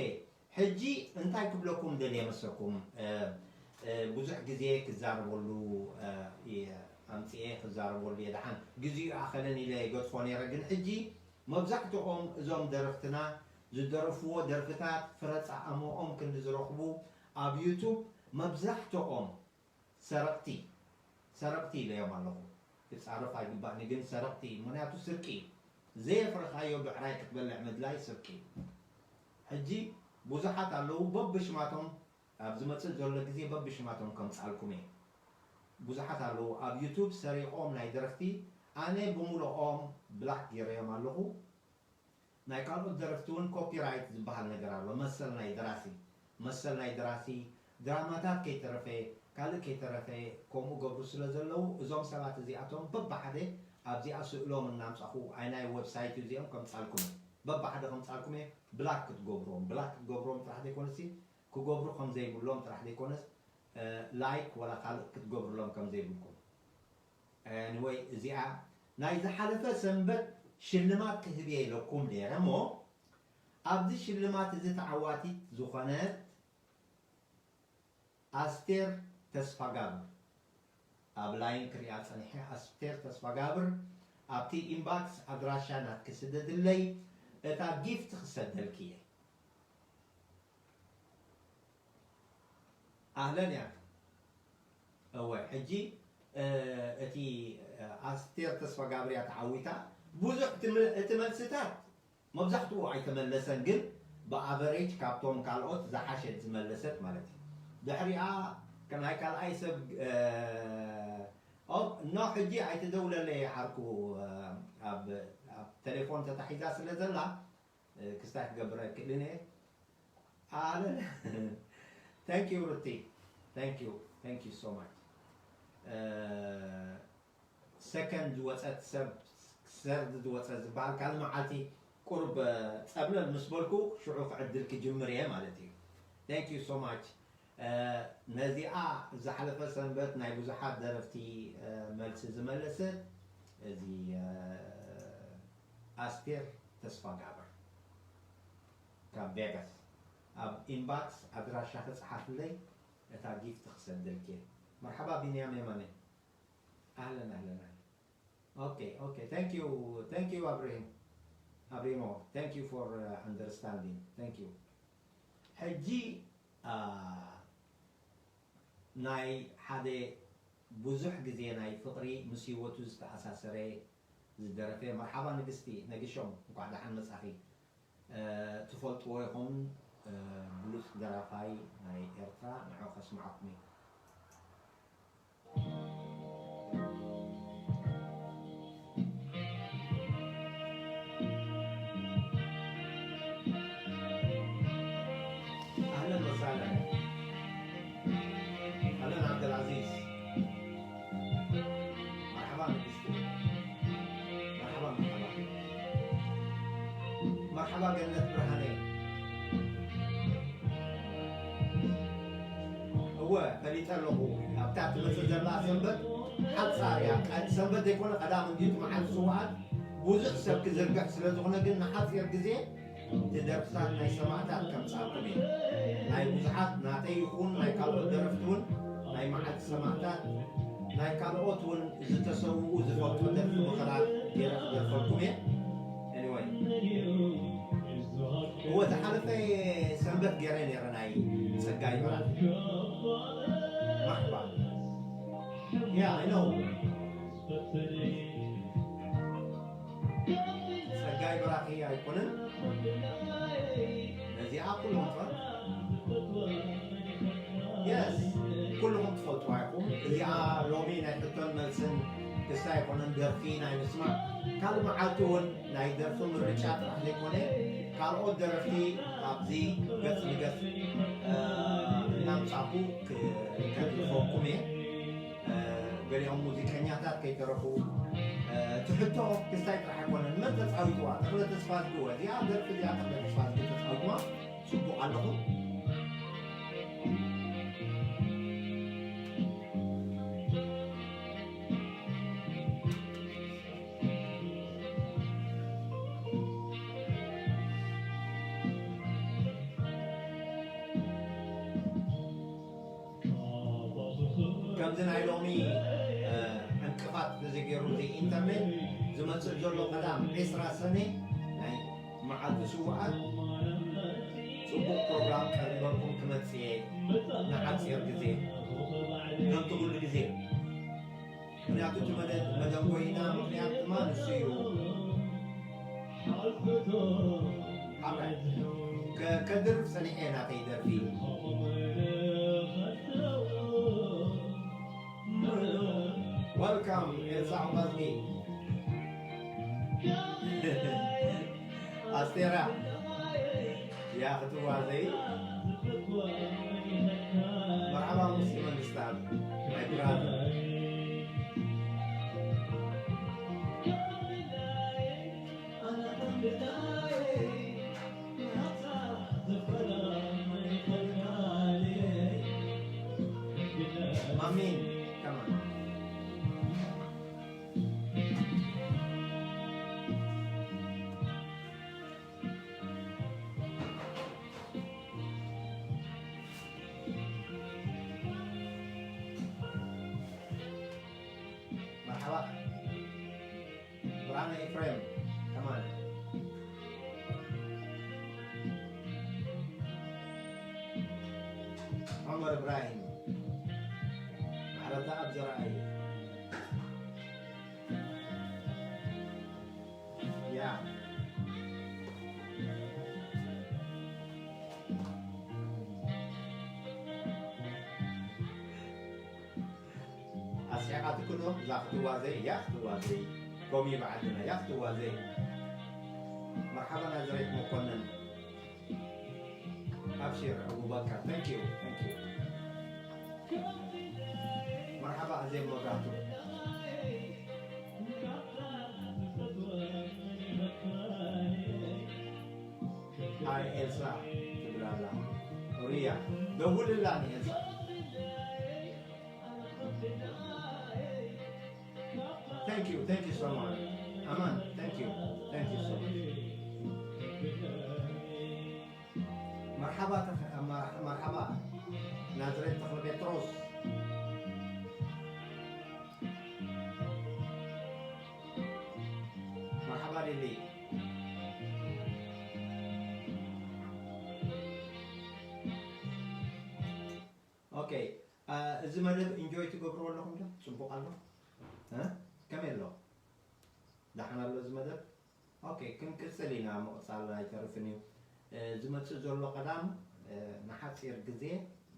ሕጂ እንታይ ክብለኩም ደልየ መሰኩም? እ፣ እ፣ ብዙሕ ግዜ ክዛረበሉ፣ እ፣ እየ ኣምጽኤ፣ ክዛረበሉ እየ። ደሓን ግዜኡ ይኣኸለን ኢለ ይገድፎ ነይረ፣ ግን ሕጂ መብዛሕትኦም እዞም ደረፍትና ዝደረፍዎ ደርፍታት ፍረ ጻዕምኦም ክንዲ ዝረኽቡ ኣብ ዩቱብ መብዛሕትኦም ሰረቕቲ፣ ሰረቕቲ ኢለዮም ኣለኹ። ክጻረፍ ኣይግባእኒ፣ ግን ሰረቕቲ፣ ምኽንያቱ ስርቂ እዩ። ዘየፍረኻዮ ብዕራይ ክትበልዕ ምድላይ ስርቂ እዩ። ሕጂ ብዙሓት ኣለዉ፣ በብሽማቶም ኣብ ዝመጽእ ዘሎ ግዜ በብሽማቶም ከምጻልኩም እየ። ብዙሓት ኣለዉ ኣብ ዩቱብ ሰሪቖም ናይ ደረፍቲ፣ ኣነ ብምሉኦም ብላክ ገይረዮም ኣለኹ። ናይ ካልኦት ደረፍቲ እውን ኮፒራይት ዝበሃል ነገር ኣሎ። መሰል ናይ ደራሲ፣ መሰል ናይ ደራሲ፣ ድራማታት ከይተረፈ፣ ካልእ ከይተረፈ ከምኡ ገብሩ ስለ ዘለዉ፣ እዞም ሰባት እዚኣቶም በብሓደ ኣብዚኣ ስእሎም እናምጻኹ፣ ኣይ ናይ ዌብሳይት እዚኦም ከምጻልኩም እየ። በብሓደ ከምጻልኩም እየ። ብላክ ክትገብርዎም፣ ብላክ ክትገብርዎም ጥራሕ ዘይኮነሲ፣ ክገብሩ ከም ዘይብሎም ጥራሕ ዘይኮነስ፣ እ፣ ላይክ ወላ ካልእ ክትገብርሎም ከም ዘይብልኩም። ኤኒወይ፣ እዚኣ ናይ ዝሓለፈ ሰንበት ሽልማት ክህብ እየ ኢለኩም ነይረ እሞ፣ ኣብዚ ሽልማት እዚ ተዓዋቲት ዝኾነት ኣስቴር ተስፋጋብር፣ ኣብ ላይን ክሪኣ ጸኒሐ፣ ኣስቴር ተስፋጋብር፣ ኣብቲ ኢንባክስ ኣድራሻ ናትኪ ስደድለይ፣ እታ ጊፍት ክሰደልኪ እየ። ኣህለን እያ። እወ፣ ሕጂ፣ እ፣ እቲ፣ እ፣ ኣስቴር ተስፋጋብር እያ ተዓዊታ። ብዙሕ እቲ መ-፣ እቲ መልስታት መብዛሕትኡ ኣይተመለሰን፣ ግን ብኣቨሬጅ ካብቶም ካልኦት ዝሓሸት ዝመለሰት ማለት እዩ። ድሕሪኣ ከ-፣ ናይ ካልኣይ ሰብ፣ እ፣ ኦ፣ ኖ፣ ሕጂ ኣይትደውለለይ ዓርኩ፣ እ፣ ኣብ፣ ኣብ ቴሌፎን ተታሒዛ ስለ ዘላ፣ እ፣ ክስታይ ክገብር ኣይክእልን እየ። ኣለ። Thank you ሩቲ። Thank you. Thank you so much። እ፣ ሰከንድ ዝወጸት ሰብ፣ ሰርድ ዝወጸት ዝበሃል ካልእ መዓልቲ ቁሩብ፣ እ፣ ጸብለል ምስ በልኩ ሽዑ ክዕድል ክጅምር እየ ማለት እዩ። Thank you so much። እ፣ ነዚኣ ዝሓለፈ ሰንበት ናይ ብዙሓት ደረፍቲ፣ እ፣ መልሲ ዝመለሰት እዚ፣ እ፣ ኣስቴር ተስፋጋብር። ካብ ቬጋስ። ኣብ ኢንባክስ ኣድራሻኺ ጸሓፍለይ፣ እታ ጊፍት ክሰደልኪ እየ። መርሓባ ቢንያም የማነ። ኣህለን፣ ኣህለን፣ ኣህለን። ኦኬ፣ ኦኬ። Thank you, thank you, Abraham. Abrimo, thank you for, uh, understanding. Thank you. ሕጂ፣ አ፣ ናይ ሓደ ብዙሕ ግዜ ናይ ፍቕሪ ምስ ህይወቱ ዝተኣሳሰረ ዝደረፈ። መርሓባ ንግስቲ ነግሾም፣ እንኳዕ ደሓን መጻኺ። እ፣ ትፈልጥዎ ኢኹም፣ እ፣ ብሉጽ ደራፋይ ናይ ኤርትራ፣ ንዑ ከስምዓኩም እየ። ኣህለን ወሳህለን። ኣህለን ዓብደልዓዚዝ። መርሓባ ንግስቲ። መርሓባ፣ መርሓባ። መርሓባ ገነት ብርሃነይ። እወ፣ ፈሊጠ ኣለኹ። ኣብታ ትመጽእ ዘላ ሰንበት ሓጻር እያ። ቀ-፣ ሰንበት ዘይኮነ ቀዳም እንድዩ እቲ መዓልቲ ስውኣት። ብዙሕ ሰብ ክዝርግሕ ስለ ዝኾነ ግን ንሓጺር ግዜ እቲ ደርፍታት ናይ ሰማእታት ከምጻልኩም እየ። ናይ ብዙሓት ናተይ ይኹን ናይ ካልኦት ደረፍቲ እውን ናይ መዓልቲ ሰማእታት ናይ ካልኦት እውን ዝተሰውኡ ዝፈልጦ ደርፊ ምኽራር ገይረ ክደርፈልኩም እየ። Anyway፣ እወ ዝሓለፈ ሰንበት ገይረ ነይረ ናይ ጸጋይ በራኺ። መርሓባ። Yeah, I know። ጸጋይ በራኺ ኣይኮነን። ነዚኣ ኩሉ መጥፋት። Yes፣ ኩልኹም ትፈልጥዋ ኢኹም። እዚኣ ሎሚ ናይ ሕቶን መልስን ክስታይ ኣይኮነን፣ ደርፊ ናይ ምስማዕ። ካልእ መዓልቲ እውን ናይ ደርፊ ምርጫ ጥራሕ ዘይኮነ፣ ካልኦት ደረፍቲ ኣብዚ ገጽ ንገጽ፣ እ፣ እናምጻኹ ክ-፣ ከድርፈኩም እየ። እ፣ ገሊኦም ሙዚቀኛታት ከይተረፉ፣ እ፣ ትሕቶ ክስታይ ጥራሕ ኣይኮነን። መን ተጻዊትዋ? ተኽለ ተስፋዝጊ። እዚኣ ደርፊ እዚኣ ተኽለ ተስፋዝጊ ተጻዊትዋ። ጽቡቕ ኣለኹም። ከምዚ ናይ ሎሚ፣ እ፣ ዕንቅፋት ተዘይገይሩ፣ እዚ ኢንተርኔት ዝመጽእ ዘሎ ቀዳም ዕስራ ሰነ ናይ መዓልቲ ስውኣት ጽቡቕ ፕሮግራም ቀሪበልኩም ክመጽእ እየ። ንሓጺር ግዜ ከምቲ ኩሉ ግዜ። ምኽንያቱ እቲ መደ-፣ መደንጎይና ምኽንያት ድማ ንሱ እዩ። ሓራይ። ከ-፣ ከድርፍ ጸኒሐ ናተይ ደርፊ። Welcome ኤልሳ ዑባዝጊ። ኣስቴራ። ያ ክትዋዘይ። መርሓባ ሙሴ መንግስትኣብ፣ my brother። ማሚ፣ come on። መርሓባ። ብርሃነ ኤፍሬም ከማን። ዑመር እብራሂም። ማሕረታ ኣብ ዘርኣይ። ያ። ኣስሒቓትክኖ እዛ ክትዋዘይ፣ ያ ክትዋዘይ። ኮሚ በዓልና፣ ያ ክትዋዘይ። መርሓባ ናዝሬት መኮንን። ኣብሽር ኣቡበከር፣ thank you, thank you። መርሓባ ኣዜብ መብራህቱ። ኣይ ኤልሳ ትብል ኣላ። ሪያ፣ ደውልላ ንኤልሳ። Thank you, thank you so much. Aman, thank you, thank you so much. መርሓባ ተኸ-፣ መር-፣ መርሓባ ናዝሬት ተኽለ ጴጥሮስ። መርሓባ ሊሊ። ኦኬ፣ አ፣ እዚ መደብ ኢንጆይ ትገብርዎ ኣለኹም ዶ? ጽቡቕ ኣሎ? እ? ከመይ ኣሎ? ደሓን ኣሎ እዚ መደብ? ኦኬ፣ ክንቅጽል ኢና፣ ምቕጻል ኣይተርፍን እዩ። እ፣ ዝመጽእ ዘሎ ቀዳም፣ እ፣ ንሓጺር ግዜ፣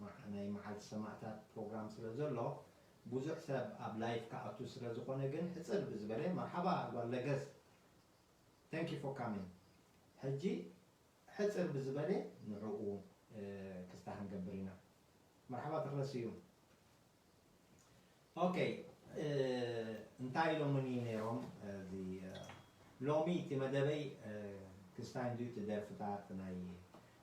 ማ-፣ ናይ መዓልቲ ሰማእታት ፕሮግራም ስለ ዘሎ፣ ብዙሕ ሰብ ኣብ ላይቭ ክኣቱ ስለ ዝኾነ ግን፣ ሕጽር ብዝበለ፣ መርሓባ ጓል ለገስ፣ thank you for coming። ሕጂ ሕጽር ብዝበለ ንዕኡ፣ እ፣ ክስታ ክንገብር ኢና። መርሓባ ተኽለ ስዩም። ኦኬ፣ እ፣ እንታይ ኢሎምኒ ነይሮም? እዚ፣ እ፣ ሎሚ እቲ መደበይ፣ እ፣ ክስታይ እንድዩ እቲ ደርፍታት ናይ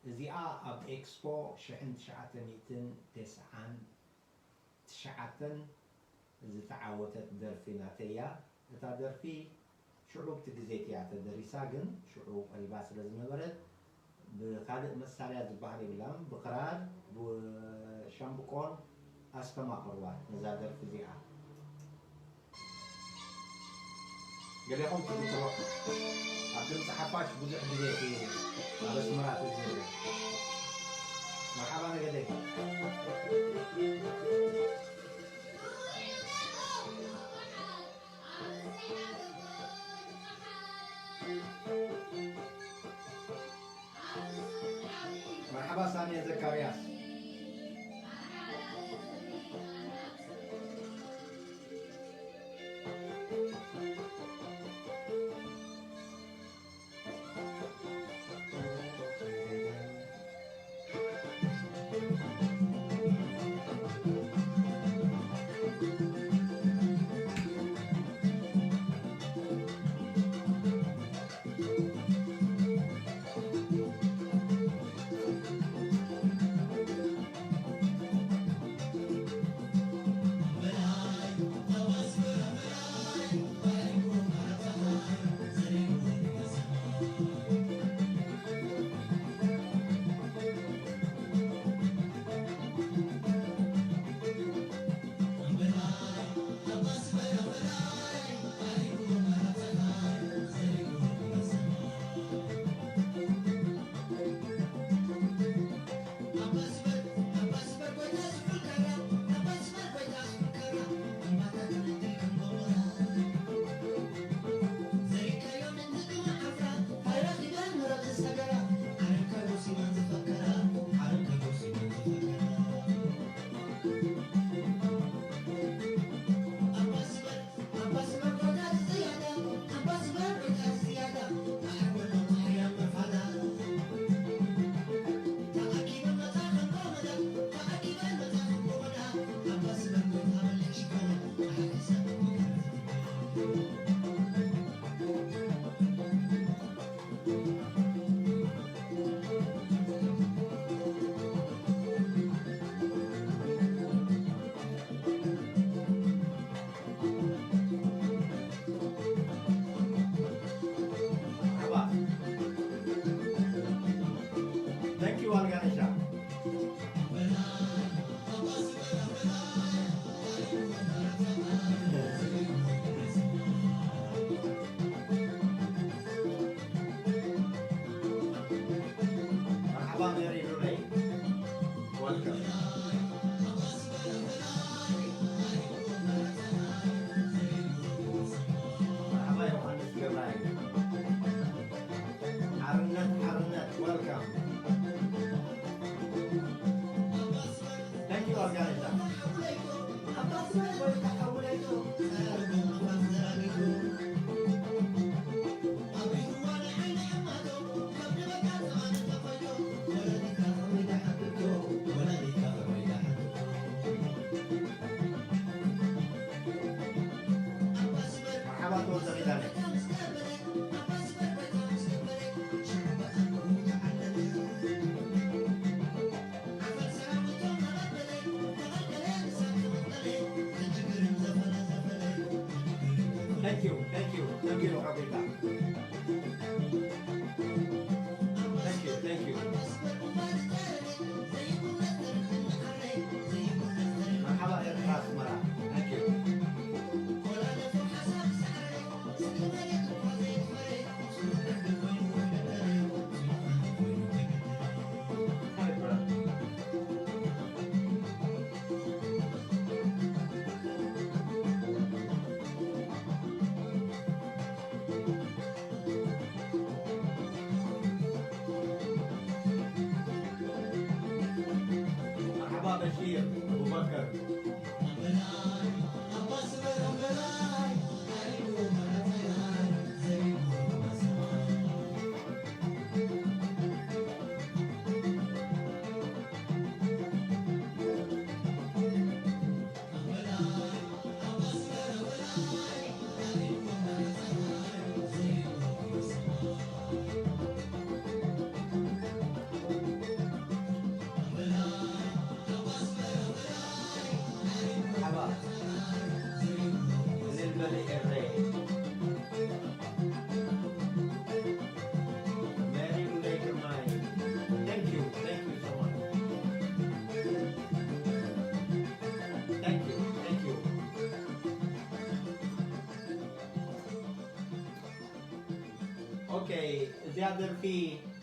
እዚኣ ኣብ ኤክስፖ ሽሕን ትሽዓተ ሚእትን ተስዓን ትሽዓተን ዝተዓወተት ደርፊ ናተይ እያ። እታ ደርፊ ሽዑ ኣብቲ ግዜ እቲኣ ተደሪሳ፣ ግን ሽዑ ቀሪባ ስለ ዝነበረት ብኻልእ መሳርያ ዝበሃል የብላን። ብኽራር፣ ብሻምብቆን ኣስተማቕርዋ ነዛ ደርፊ እዚኣ። ገሌኹም ትዝክሮ፣ ኣብ ድምፂ ሓፋሽ ብዙሕ ግዜ እቲ ኣብ ኣስመራ ትዝክሮ። መርሓባ ነገደይ። መርሓባ ሳምየ ዘካርያስ። Thank you, Alganisha. መርሓባ ሜሪ ሉለይ። Welcome። መርሓባ ዮሃንስ ገብረኣይ። ሓርነት፣ ሓርነት። Welcome። Thank you, Alganisha. መርሓባ ተወልደ ኪዳነ። Thank you, thank you, thank you, Roberta. Thank you, thank you. ሓባ እልል በል ኤረይ። መሪ ሙሉይ ግርማይ። Thank you, thank you so much. Thank you, thank you. ኦኬ፣ እዚኣ ደርፊ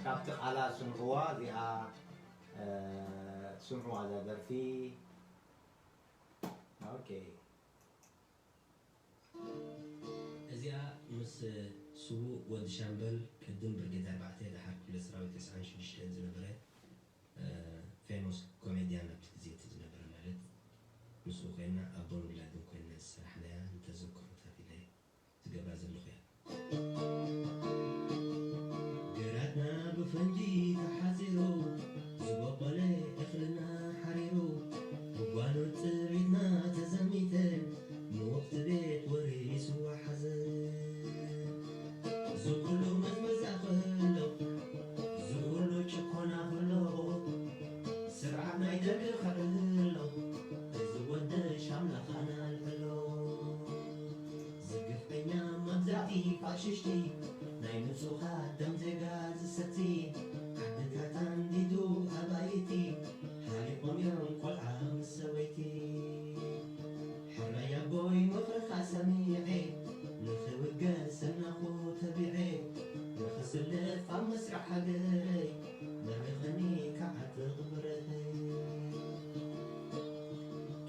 ካብቲ ቃላ ስምዕዋ፣ እዚኣ፣ እ፣ ስምዕዋ እዛ ደርፊ። ኦኬ። እዚኣ ምስ ስዉእ ወዲ ሻምበል ቅድም ብርጌድ ኣርባዕተ ደሓር ክፍለ ሰራዊት ተስዓን ሽዱሽተን ዝነበረ፣ እ፣ ፌሞስ ኮሜድያን ኣብቲ ግዜ እቲ ዝነበረ ማለት ምስኡ ኮይና ኣቦን ውላድን ኮይና ዝሰራሕናያ ንተዘክሮታት ኢለ ዝገብራ ዘለኹ እያ። ግራትና ብፈንጂ ተሓጺሩ፣ ዝበቆለ እኽልና ሓሪሩ፣ ብጓኖት ጥሪትና ተዘሚተ፣ ንወቕቲ ቤት ወሪስዋ ሓዘን። ዝኹሉ መዝመዛ ከሎ፣ ዝኹሉ ጭኮና ከሎ፣ ስርዓት ናይ ደርጊ ክዕሎ፣ እዚ ወደሽ ኣምላኽ ኣናልዕሎ። ዝግፍዐኛ መግዛእቲ ፋሽሽቲ፣ ናይ ንጹሃት ደም ዜጋ ዝሰቲ፣ ዓድታት ኣንዲዱ ኣባይቲ፣ ሃሊቖም እዮም ቆልዓ ምስ ሰበይቲ። ሕራይ ኣቦይ ምኽርኻ ሰሚዐ፣ ንኽብገስ እናኹ ተቢዐ፣ ንኽስለፍ ኣብ መስርዕ ሃገረይ፣ መሪኸኒ ክዓጥቕ ብረተይ።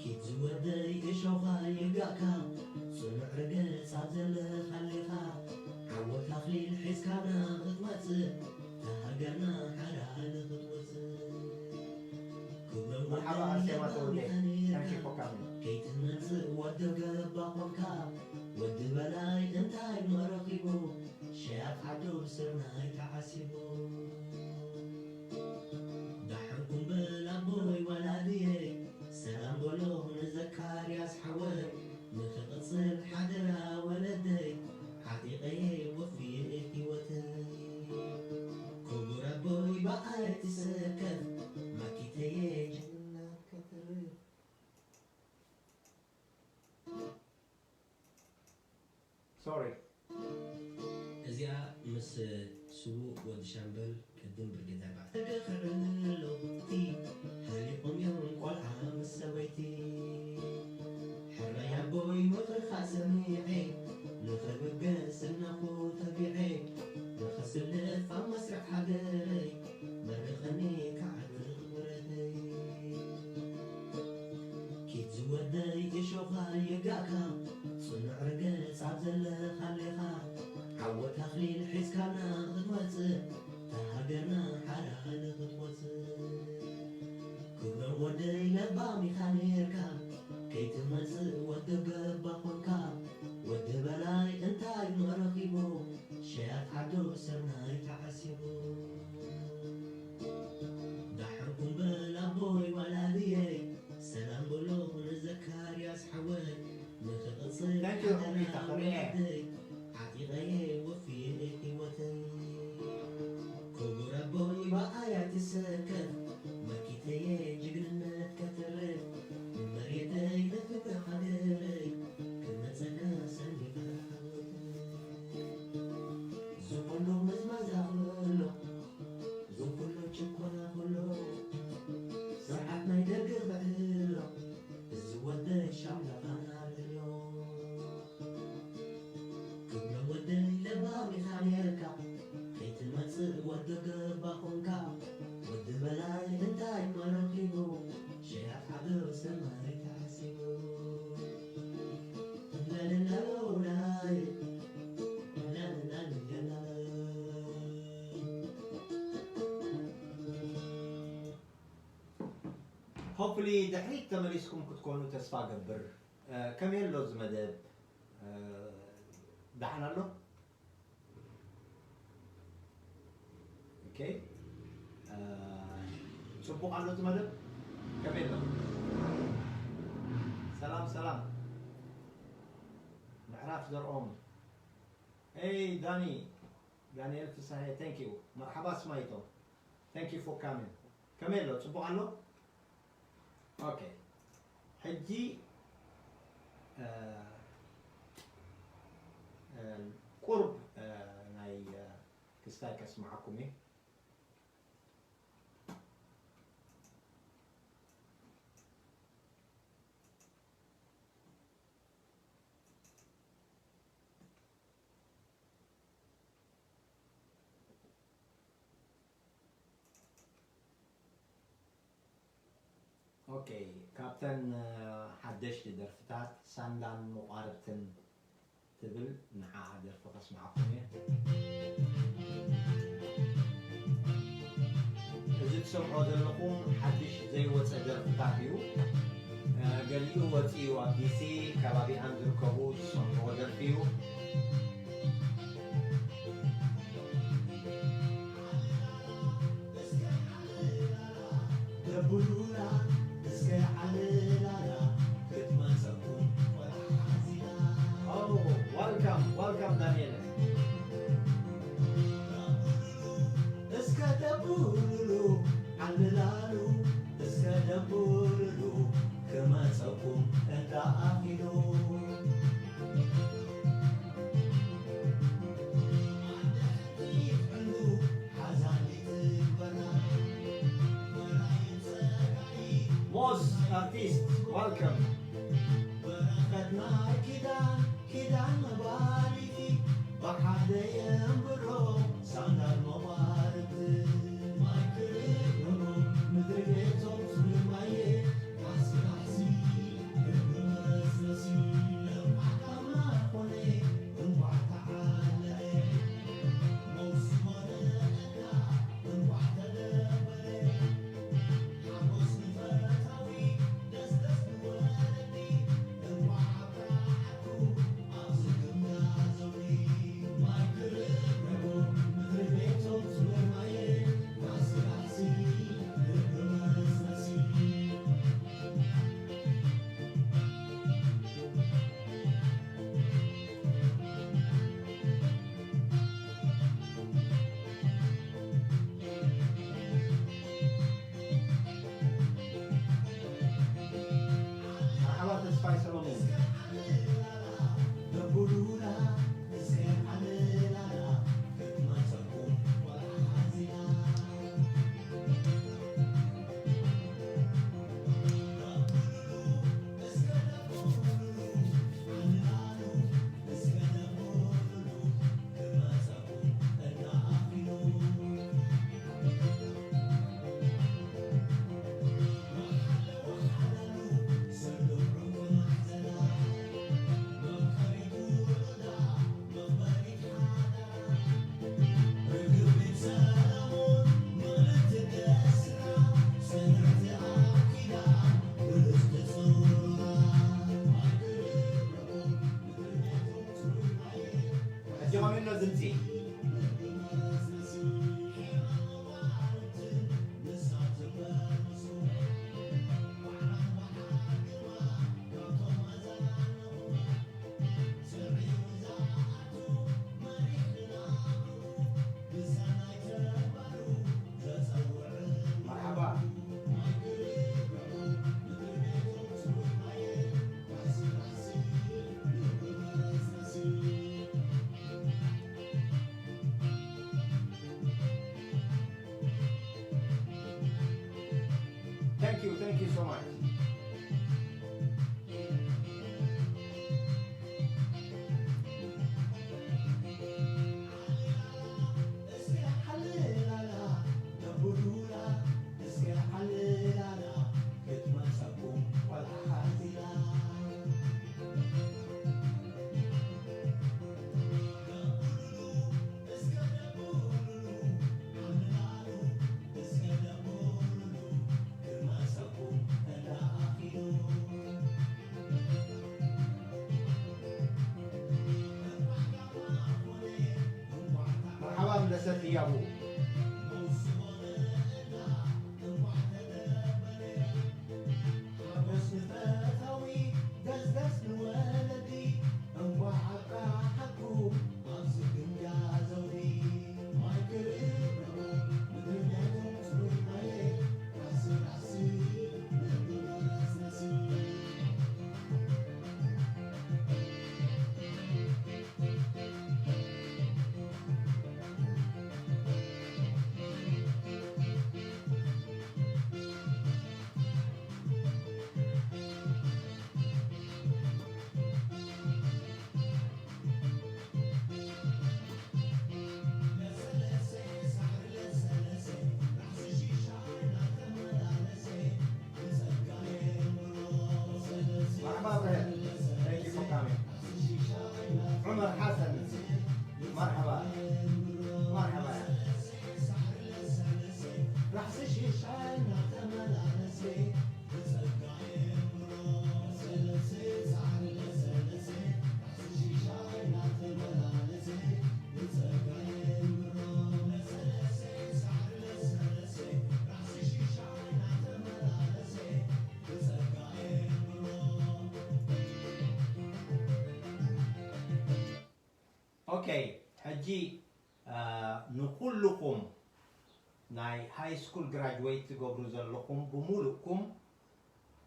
ኪድ ዝወደይ እሾኻ ይጋእካ፣ ጽኑዕ ርገጽ ኣብ ዘለኻሌኻ፣ ዓወት ኣኽሊል ሒዝካና ክትመጽእ፣ እታ ሃገርና ሓራ ንኽትወጽእ። ክብሮም መርሓባ ወደይ ኣርሴማ ተወልደ። ለባሚኻ ነርካ፣ Thank you for coming. ከይትመጽእ ወዲ ገባ ኾንካ፣ ወዲ በላይ እንታይ መረኺቡ፣ ሸያት ዓዱ ስርናይ ተዓሲቡ። ደሓንኩም በል ኣቦይ ወላድየይ፣ ሰላም በሎ ንዘካርያስ ሓወይ፣ ንኽቕጽል ሓደራ ወለደይ፣ ዓጢቐየ ወፍየ ህይወተይ። ክቡር ኣቦይ ብኣይ ትሰከፍ፣ መኪተየ ጅግንነት ከተርፍ። ሶሪ። እዚኣ ምስ ስዉእ ወዲ ሻምበል ቅድም ብርጌድ ኣርባዕተ። ክዕሎ እቲ ሃሊቖም እዮም ቆልዓ ምስ ሰበይቲ። ሕራይ ኣቦይ ምኽርኻ ሰሚዐ፣ ንኽብገስ እናኹ ተቢዐ፣ ንኽስለፍ ኣብ መስርዕ ሃገረይ፣ መርኸኒ ክዓጥቕ ብረተይ። ኪድ ዝወደይ እሾኻ ይጋእካ፣ ጽኑዕ ርገጽ ኣብ ዘለኻሌኻ፣ ዓወት ኣኽሊል ሒዝካና ክትመጽእ፣ እታ ሃገርና ሓራ ንኽትወጽእ። ክብሮም ወደይ ለባም ኢኻ ኔርካ፣ ከይትመጽእ ወዲ ገባ ኾንካ፣ ወዲ በላይ እንታይ መረኺቡ፣ ሸያት ዓዱ ስርናይ ተዓሲቡ። ደሓንኩም በል ኣቦይ ወላድየይ፣ ሰላም በሎ ንዘካርያስ ሓወይ፣ ንኽቕጽል Thank you፣ ሓደራ ሩሚታ፣ ኸመይ እየ? ወለደይ፣ ዓጢቐየ ወፍየ ህይወተይ። ክቡር ኣቦይ ብኣይ ኣይትሰከፍ፣ መኪተየ ጅግንነት ከተርፍ፣ ንመሬተይ ንፍትሒ ሃገረይ፣ ክመጸካ ሰኒቐ ዓወተይ። ዝኹሉ ምዝመዛ ከሎ፣ ዝኹሉ ጭኮና ከሎ፣ ስርዓት ናይ ደርጊ ክዕሎ፣ እዚ ወደይ ሻምላ ፋና ኣልዕሎ። ክብሎ ወደይ ለባም ኢኻ ኔርካ፣ ከይትመጽእ ወዲ ገባ ኾንካ። ወዲ በላይ እንታይ መረኺቡ፣ ሸያት ዓዱ ስርናይ ተዓሲቡ። ለለለውላይ፣ ለለለለለ። Hopefully ድሕሪት ተመሊስኩም ክትኮኑ ተስፋ ገብር። ከመይ ኣሎ እዚ መደብ? ደሓን ኣሎ? ኦኬ። ጽቡቕ ኣሎ እዚ መደብ? ከመይ ኣሎ? ሰላም ሰላም። ምዕራፍ ዘርኦም። Hey ዳኒ፣ ዳንኤል ፍሳሄ፣ thank you። መርሓባ ስማይቶ፣ thank you for coming። ከመይ ኣሎ? ጽቡቕ ኣሎ? ኦኬ። ሕጂ ቁርብ ናይ ክስታይ ከስምዓኩም እየ። ኦኬ፣ ካብተን ሓደሽቲ ደርፍታት ሳንዳን መቋርብትን ትብል ንዓኣ ደርፊ ከስምዓኩም እየ። እዚ ትሰምዖ ዘለኹም ሓድሽ ዘይወፀ ደርፍታት እዩ። ገሊኡ ወፂኡ ኣብ ዲሲ ከባቢኣን ዝርከቡ ዝሰምዕዎ ደርፊ እዩ። Oh, welcome, welcome ዳንኤል። እስከ ደቡሉሉ ዓልላሉ፣ እስከ ደቡሉሉ ክመጸኩም እንዳኣኺሉ። ሞስ ኣርቲስት፣ welcome። በረኸት ናይ ኪዳን፣ ኪዳን መባሊቲ፣ ብሓደ የንብሮ ሳንዳል መባርብቲ። ማይ ክርብሩ ምድሪ ቤቶም ጽሩይ ማየ፣ ካሕሲ ካሕሲ፣ ክርብሩ መስመሲ፣ እንኳዕ ካማ ኮነ፣ እንኳዕ ተዓለየ። መርሓባ ተስፋይ ሰሎሞን። ሕጂ ከመይ ኣሎ ድምጺ? መርሓባ። Thank you, thank you so much. ህያቡ። مرحبا ابراهيم. Thank you for coming. عمر حسن. مرحبا. مرحبا. ኦኬ፣ ሕጂ፣ አ፣ ንኹልኹም ናይ ሃይ ስኩል ግራጅዌት ትገብሩ ዘለኹም ብምሉእኩም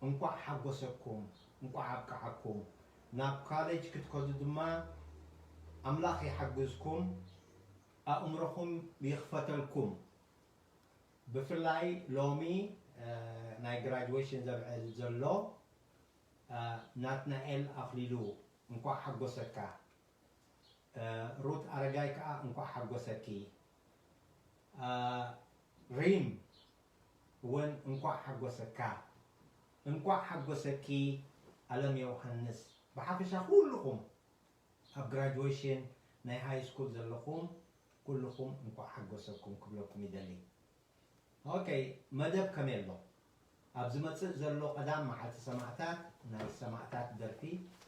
እንቋዕ ሓጎሰኩም፣ እንቋዕ ኣብቅዓኩም። ናብ ካሌጅ ክትከዱ ድማ ኣምላኽ ይሓግዝኩም፣ ኣእምሮኹም ይኽፈተልኩም። ብፍላይ ሎሚ፣ አ፣ ናይ ግራጅዌሽን ዘብዕል ዘሎ፣ አ፣ ናትናኤል ኣኽሊሉ እንቋዕ ሓጎሰካ። እ፣ ሩት ኣረጋይ ከኣ እንቋዕ ሓጎሰኪ። እ፣ ሪም እውን እንቋዕ ሓጎሰካ። እንቋዕ ሓጎሰኪ ኣለም ዮሃንስ። ብሓፈሻ ኩልኹም ኣብ ግራጁዌሽን ናይ ሃይ ስኩል ዘለኹም ኩልኹም እንቋዕ ሓጎሰኩም ክብለኩም ይደሊ። ኦኬ፣ መደብ ከመይ ኣሎ? ኣብ ዝመጽእ ዘሎ ቀዳም መዓልቲ ሰማእታት፣ ናይ ሰማእታት ደርፊ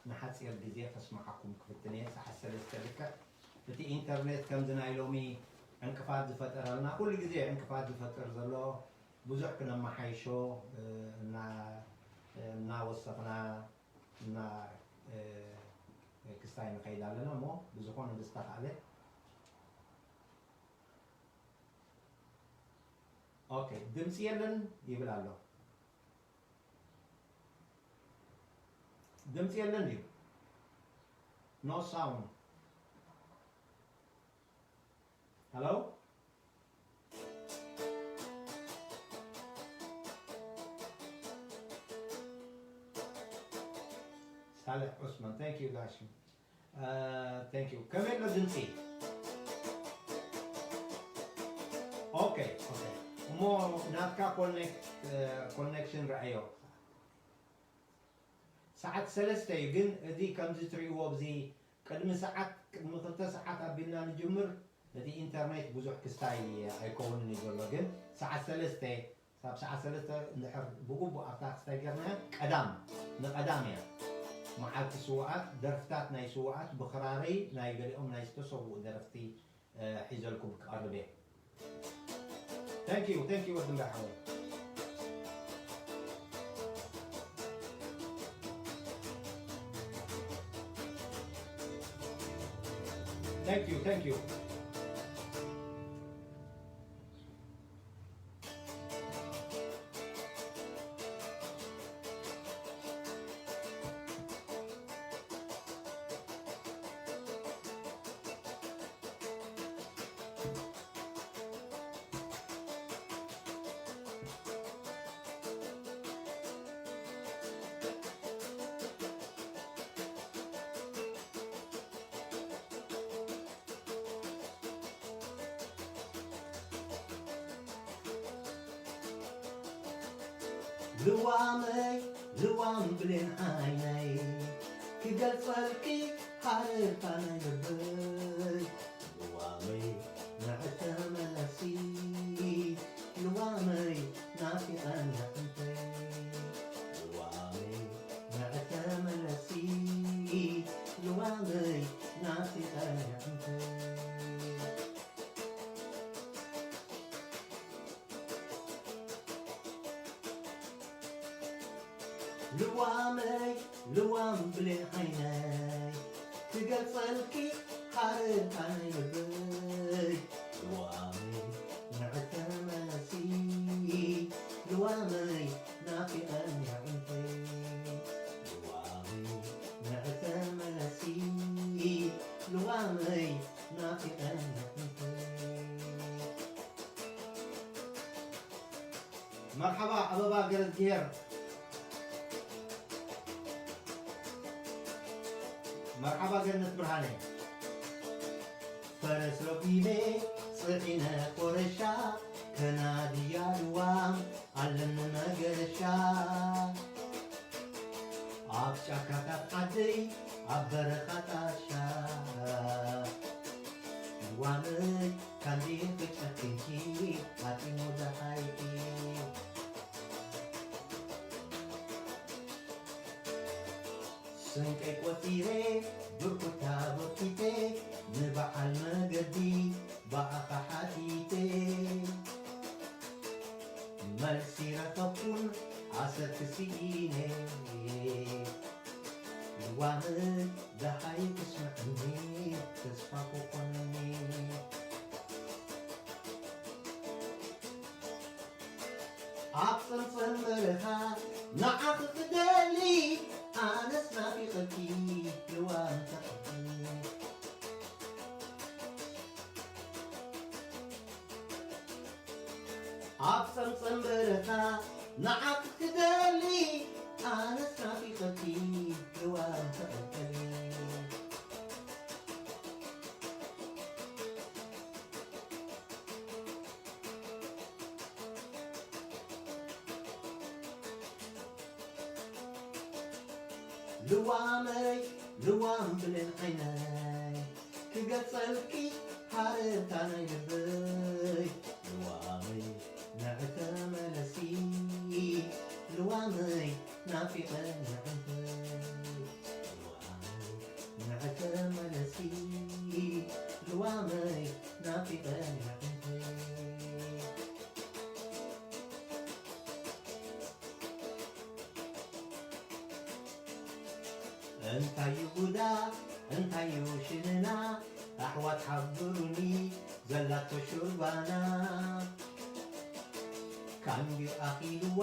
ንሓጺር ግዜ ከስምዓኩም ክፍትን እየ። ሰዓት ሰለስተ ልክዕ። እቲ ኢንተርኔት ከምዚ ናይ ሎሚ ዕንቅፋት ዝፈጠረልና፣ ኩሉ ግዜ ዕንቅፋት ዝፈጥር ዘሎ፣ ብዙሕ ክነመሓይሾ፣ እ፣ እና-፣ እ፣ እናወሰኽና፣ እና-፣ እ፣ ክስታይ ንኸይድ ኣለና እሞ፣ ብዝኾነ ብዝተኻእለ ኦኬ፣ ድምፂ የለን ይብል ኣሎ። ድምፂ የለን ድዩ? No sound. Hello? ሳልሕ ዑስማን፣ thank you ጋሽ። እ፣ thank you። ከመይ ኣሎ ድምፂ? ኦኬ፣ ኦኬ። እሞ ናትካ ኮኔክ-፣ እ፣ ኮኔክሽን ረኣዮ። ሰዓት ሰለስተ እዩ፣ ግን እዚ ከምዚ ትርእይዎ፣ ኣብዚ ቅድሚ ሰዓት፣ ቅድሚ ክልተ ሰዓት ኣቢልና ንጅምር። እቲ ኢንተርኔት ብዙሕ ክስታይ ኣይከውንን እዩ ዘሎ፣ ግን ሰዓት ሰለስተ፣ ሳብ ሰዓት ሰለስተ እንድሕር ብግቡእ ኣብታ ክስታይ ጌርናያ፣ ቀዳም፣ ንቐዳም እያ። መዓልቲ ስውኣት፣ ደርፍታት ናይ ስውኣት፣ ብኽራረይ ናይ ገሊኦም ናይ ዝተሰውኡ ደረፍቲ፣ እ፣ ሒዘልኩም ክቐርብ እየ። Thank you፣ thank you ወዲ እምበር ሓወይ። Thank you፣ thank you። ልዋመይ ልዋም ብሌን ዓይነይ ክገልጸልኪ ሓረርታ ናይ ልበይ ልዋመይ ንዕድ ተመለሲ ልዋመይ ናፊቐ ንዕንተይ ልዋመይ ንዕድ ተመለሲ ልዋመይ ናፊቐ ንዕንተይ ልዋመይ ልዋም ብሌን ዓይነይ ክገልጸልኪ ሓረታ ናይ ልበይ ልዋመይ ንዕተመለሲ ልዋመይ ናፊቐን ያዕንተይ ልዋመይ ንዕተመለሲ ልዋመይ ናፊቐን ያዕንተይ መርሓባ ኣበባ ገረዝግሄር። መርሓባ ገነት ብርሃነ። ፈረስ ረጒመ ጽዒነ ኮረሻ ከናድያ ልዋም ኣለኒ መገሻ ኣብ ጫካታት ዓደይ ኣብ በረኻ ጣሻ ልዋመይ ካንዲ ክጨክንኪ ኣጢሙ ደሃይኪ ስንቀይ ቆጺረ ብርኩታ በርኪተ ንበዓል መገዲ ብኣኻ ሓቲተ መልሲ ረኸብኩን ኣሰር ክስኢነ ልዋመይ ደሃይ ክስምዕኒ ተስፋ ክኾነኒ ኣብ ጸምጸም በረኻ ንዓኺ ክደሊ ኣነስ ናፊቐኪ ልዋም ተቐብኒ ኣብ ጸምጸም በረኻ ንዓኺ ክደሊ ኣነስ ናፊቐኪ ልዋም ተቐበሊ ልዋመይ ልዋም ብሌን ዓይነይ ክገልጸልኪ ሃረርታ ናይ ልበይ ልዋመይ ንዕተመለሲ ልዋመይ ናፊቐ ንዕንተይ ልዋመይ ንዕተ መለሲ ልዋመይ ናፊቐ ንዕንተይ እንታዩ ጉዳ እንታዩ ሽንና ኣሕዋት ሓብሩኒ ዘላቶ ሹርባና ካንዲ ኣኺልዋ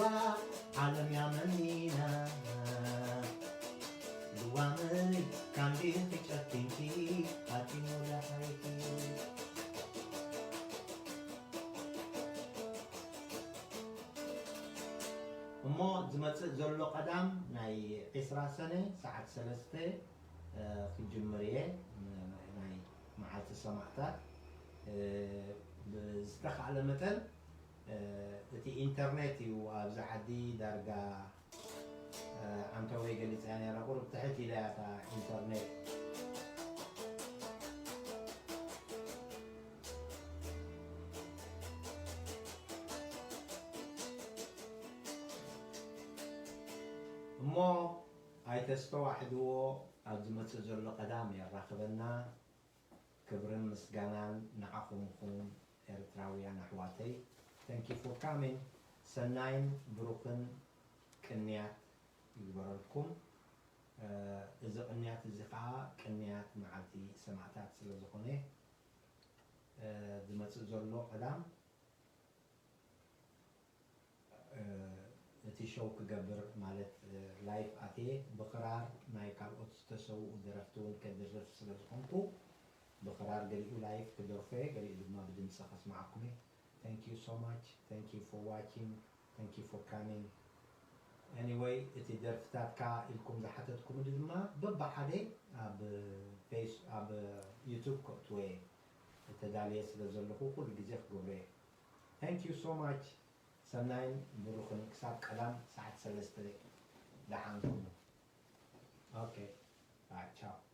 ዓለም ያመኒና ልዋመይ ካንዲ ክጨክንኪ ኣቲሙ ለሓይኪ እሞ ዝመጽእ ዘሎ ቀዳም ናይ ዕስራ ሰነ ሰዓት ሰለስተ ክጅምር እየ ናይ መዓልቲ ሰማዕታት ብዝተኻእለ መጠን እቲ ኢንተርኔት እዩ ኣብዚ ዓዲ ዳርጋ ኣንተወይ ገሊፀያ ነይረ ቁሩብ ትሕት ኢለያ እታ ኢንተርኔት እሞ ኣይተስተዋሕድዎ ኣብ ዝመፅእ ዘሎ ቀዳም የራኽበና ክብርን ምስጋናን ንዓኹም ይኹን ኤርትራውያን ኣሕዋተይ thank you for coming ሰናይን ብሩኽን ቅንያት ይግበረልኩም እዚ ቅንያት እዚ ከዓ ቅንያት መዓልቲ ሰማእታት ስለ ዝኾነ ዝመፅእ ዘሎ ቀዳም እቲ ሾው ክገብር ማለት ላይፍ ኣትየ ብክራር ናይ ካልኦት ዝተሰውኡ ደረፍቲ እውን ከድርፍ ስለ ዝኾንኩ ብክራር ገሊኡ ላይፍ ክደርፎ እየ ገሊኡ ድማ ብድምፂ ከስማዓኩም እየ thank you so much thank you for watching thank you for coming anyway እቲ ደርፍታትካ ኢልኩም ዝሓተትኩምኒ ድማ በብሓደ ኣብ ፌስ ኣብ ዩቱብ ከእትወ እየ ተዳልየ ስለ ዘለኹ ኩሉ ግዜ ክገብሮ እየ thank you so much ሰናይን ብሩኽን ክሳብ ቀዳም ሰዓት ሰለስተ ደሓን ኩኑ okay bye ciao